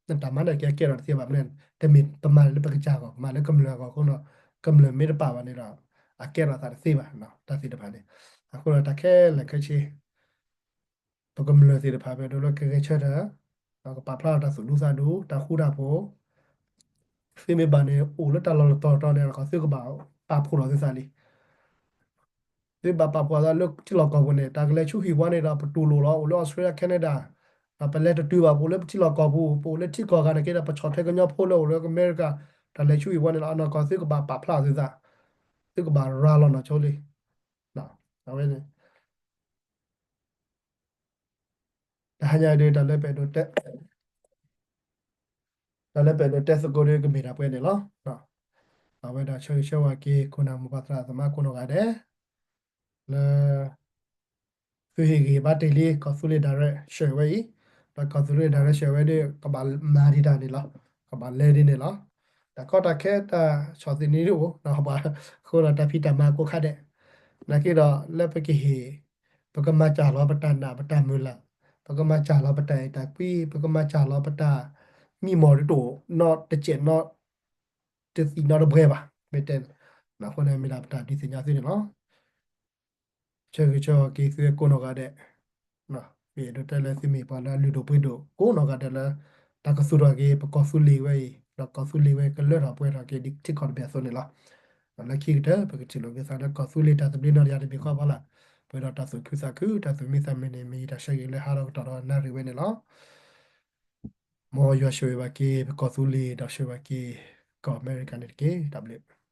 နတၢ်မၤန့ၣ်ကဲကဲထီၣ်တသ့ဘၣ်မနုၤ, တမ့ၢ်ပမၤလၢပကစၢ်အဂီၢ်, ပမၤလၢကမျၢၢ်အဂီၢ်အဃိဒီး ကမျၢၢ်မ့ၢ်တပာ်ဘၣ်န့ၣ်ဒီး အကဲထီၣ်သးတသ့ဘၣ် တၢ်သ့ၣ်တဖၣ်န့ၣ်. အဃိဒီးတၢ်ခဲလၢာ်ခဲဆ့ ပကမျၢၢ်သ့ၣ်တဖၣ် ပအဲၣ်ဒိးလၢကဂဲၤဆၢထၢၣ် ဒီးကပာ်ဖျါထီၣ်တၢ်သူၣ်ဒူသးဒူ တၢ်ဃူတၢ်ဖိး သုမ့ၢ်ဘၣ်န့ၣ် အိၣ်လၢတၢ်လီၢ်လီၤတီၤတီၤန့ၣ် ကီၢ်သုကဘၣ်ပာ်ဖှိၣ်လီၤသုသးလံ. သုဘၣ်ပာ်ဖှိၣ်သးလၢထံလီၢ်ကီၢ်ပူၤန့ၣ် တၢ်ကလဲၤဆူဟံၣ်ဝါန့ၣ်ဒီး ပတူၢ်လိာ်လီၤ. အိၣ်လၢ Australia Canada ဒီးပလဲၤတတုၤဘၣ် ပအိၣ်လၢပထံလီၢ်ကီၢ်ပူၤ ပအိၣ်လၢထံကီၢ်ဂၤန့ၣ်က့ဒီး ပဆီၣ်ထွဲကညီဖိလၢအိၣ်လၢအမဲရကၤ တၢ်လဲၤဆူဟံၣ်ဝါန့ၣ်လီၤ. အနီၢ်ကီၢ်သုကဘၣ်ပာ်ဖျါအီၤသုသး, သုကဘၣ်ရၤလီၤနီၢ်ဆိလံ. အဝဲန့ၣ် တဟါညါဒ် တၢ်လၢပအဲၣ်ဒိးတဲ တၢ်လၢပအဲၣ်ဒိးတဲသကိးဒ် ကမ့ၢ်ဒၣ်ပှဲၤန့ၣ်လီၤ. အဝဲဒၣ်ဆၢဂ့ၤဆၢဝါက့ၤ ခိၣ်နၢ်မိၢ်ပၢ်သရၣ်သမါကိးနီၢ်ဂၤဒဲး လၢ သုဟ့ၣ်ဂံၢ်ဘါတ့ၢ်လံ ကီၢ်သူလ့ၤ direction ဝဲအံၤ, ဒီးကီၢ်သူလ့ၤ direction ဝဲဒ် ကဘၣ်မၤဒံးတၢ်န့ၣ်လီၤ. ကဘၣ်လဲၤဒ်န့ၣ်လီၤ. တၢ်ကီတၢ်ခဲတၢ်ဆီၣ်သနံးဒ်အိၣ် အဃိဒီးတၢ်ဖံးတၢ်မၤကိးခါဒဲး, နာ်က့ဒီးလၢပကဟ့ၣ် ပကမၤစၢ်လီၤပတၢ်နာ်ပတၢ်မုၢ်လၢ်, ပကမၤစၢ်လီၤပတၢ်အဲၣ်တၢ်ကွံ, ပကမၤစၢ်လီၤပတၢ်မံမီၢ်ဒ်တအိၣ်နီတစဲးနီ တသံၣ်နီတဘှဲဘၣ် မ့ၢ်တဲ, အဃိန့ၣ်မ့ၢ်ဒၣ်ပတၢ်ဒုးသ့ၣ်ညါသုန့ၣ်လီၤ. ဆၢဂ့ၤဆၢဝါက့ၤသုကိးနီၢ်ဂၤဒဲး, ယအဲၣ်ဒိးတဲလၢသုမ့ၢ်ပှၤလၢအလုၢ်ဒိၣ်ပှ့ၤဒိၣ်ကိးနီၢ်ဂၤဒဲးလၢ တၢ်ကသူၣ်ထီၣ်က့ၤ ပကီၢ်သူလ့ၤဝဲအံၤ, ဒီးကီၢ်သူလ့ၤဝဲကလၢထီၣ်ပှဲၤထီၣ်က့ၤဒ်ထံကီၢ်တဘ့ၣ်အသိးန့ၣ်လီၤ. ဒီးလၢခံကတၢၢ် ပကထံၣ်လိာ်က့ၤသးလၢကီၢ်သူလ့ၤတၢ်သဘျ့နီၢ်တယၢ်တဘ့ၣ်ဃီအဖီလာ်, ပှဲၤဒီးတၢ်သူၣ်ခုသးခု တၢ်သူၣ်မံသးမုာ်န့ၣ် မ့ၢ်ယတၢ်ဆၢဂ့ၤလၢဟါထီၣ်ကတီၢ်ဒီးနၣ်ရံၣ်ဝဲန့ၣ်လီၤ. မ်ယွၤဆိၣ်ဂ့ၤဘၣ်က့ၤ ပကီၢ်သူလ့ၤ ဒီးဆိၣ်ဂ့ၤဘၣ်က့ၤ ကီၢ်အမဲရကၤန့ၣ်တက့ၢ်. တၢ်ဘျုး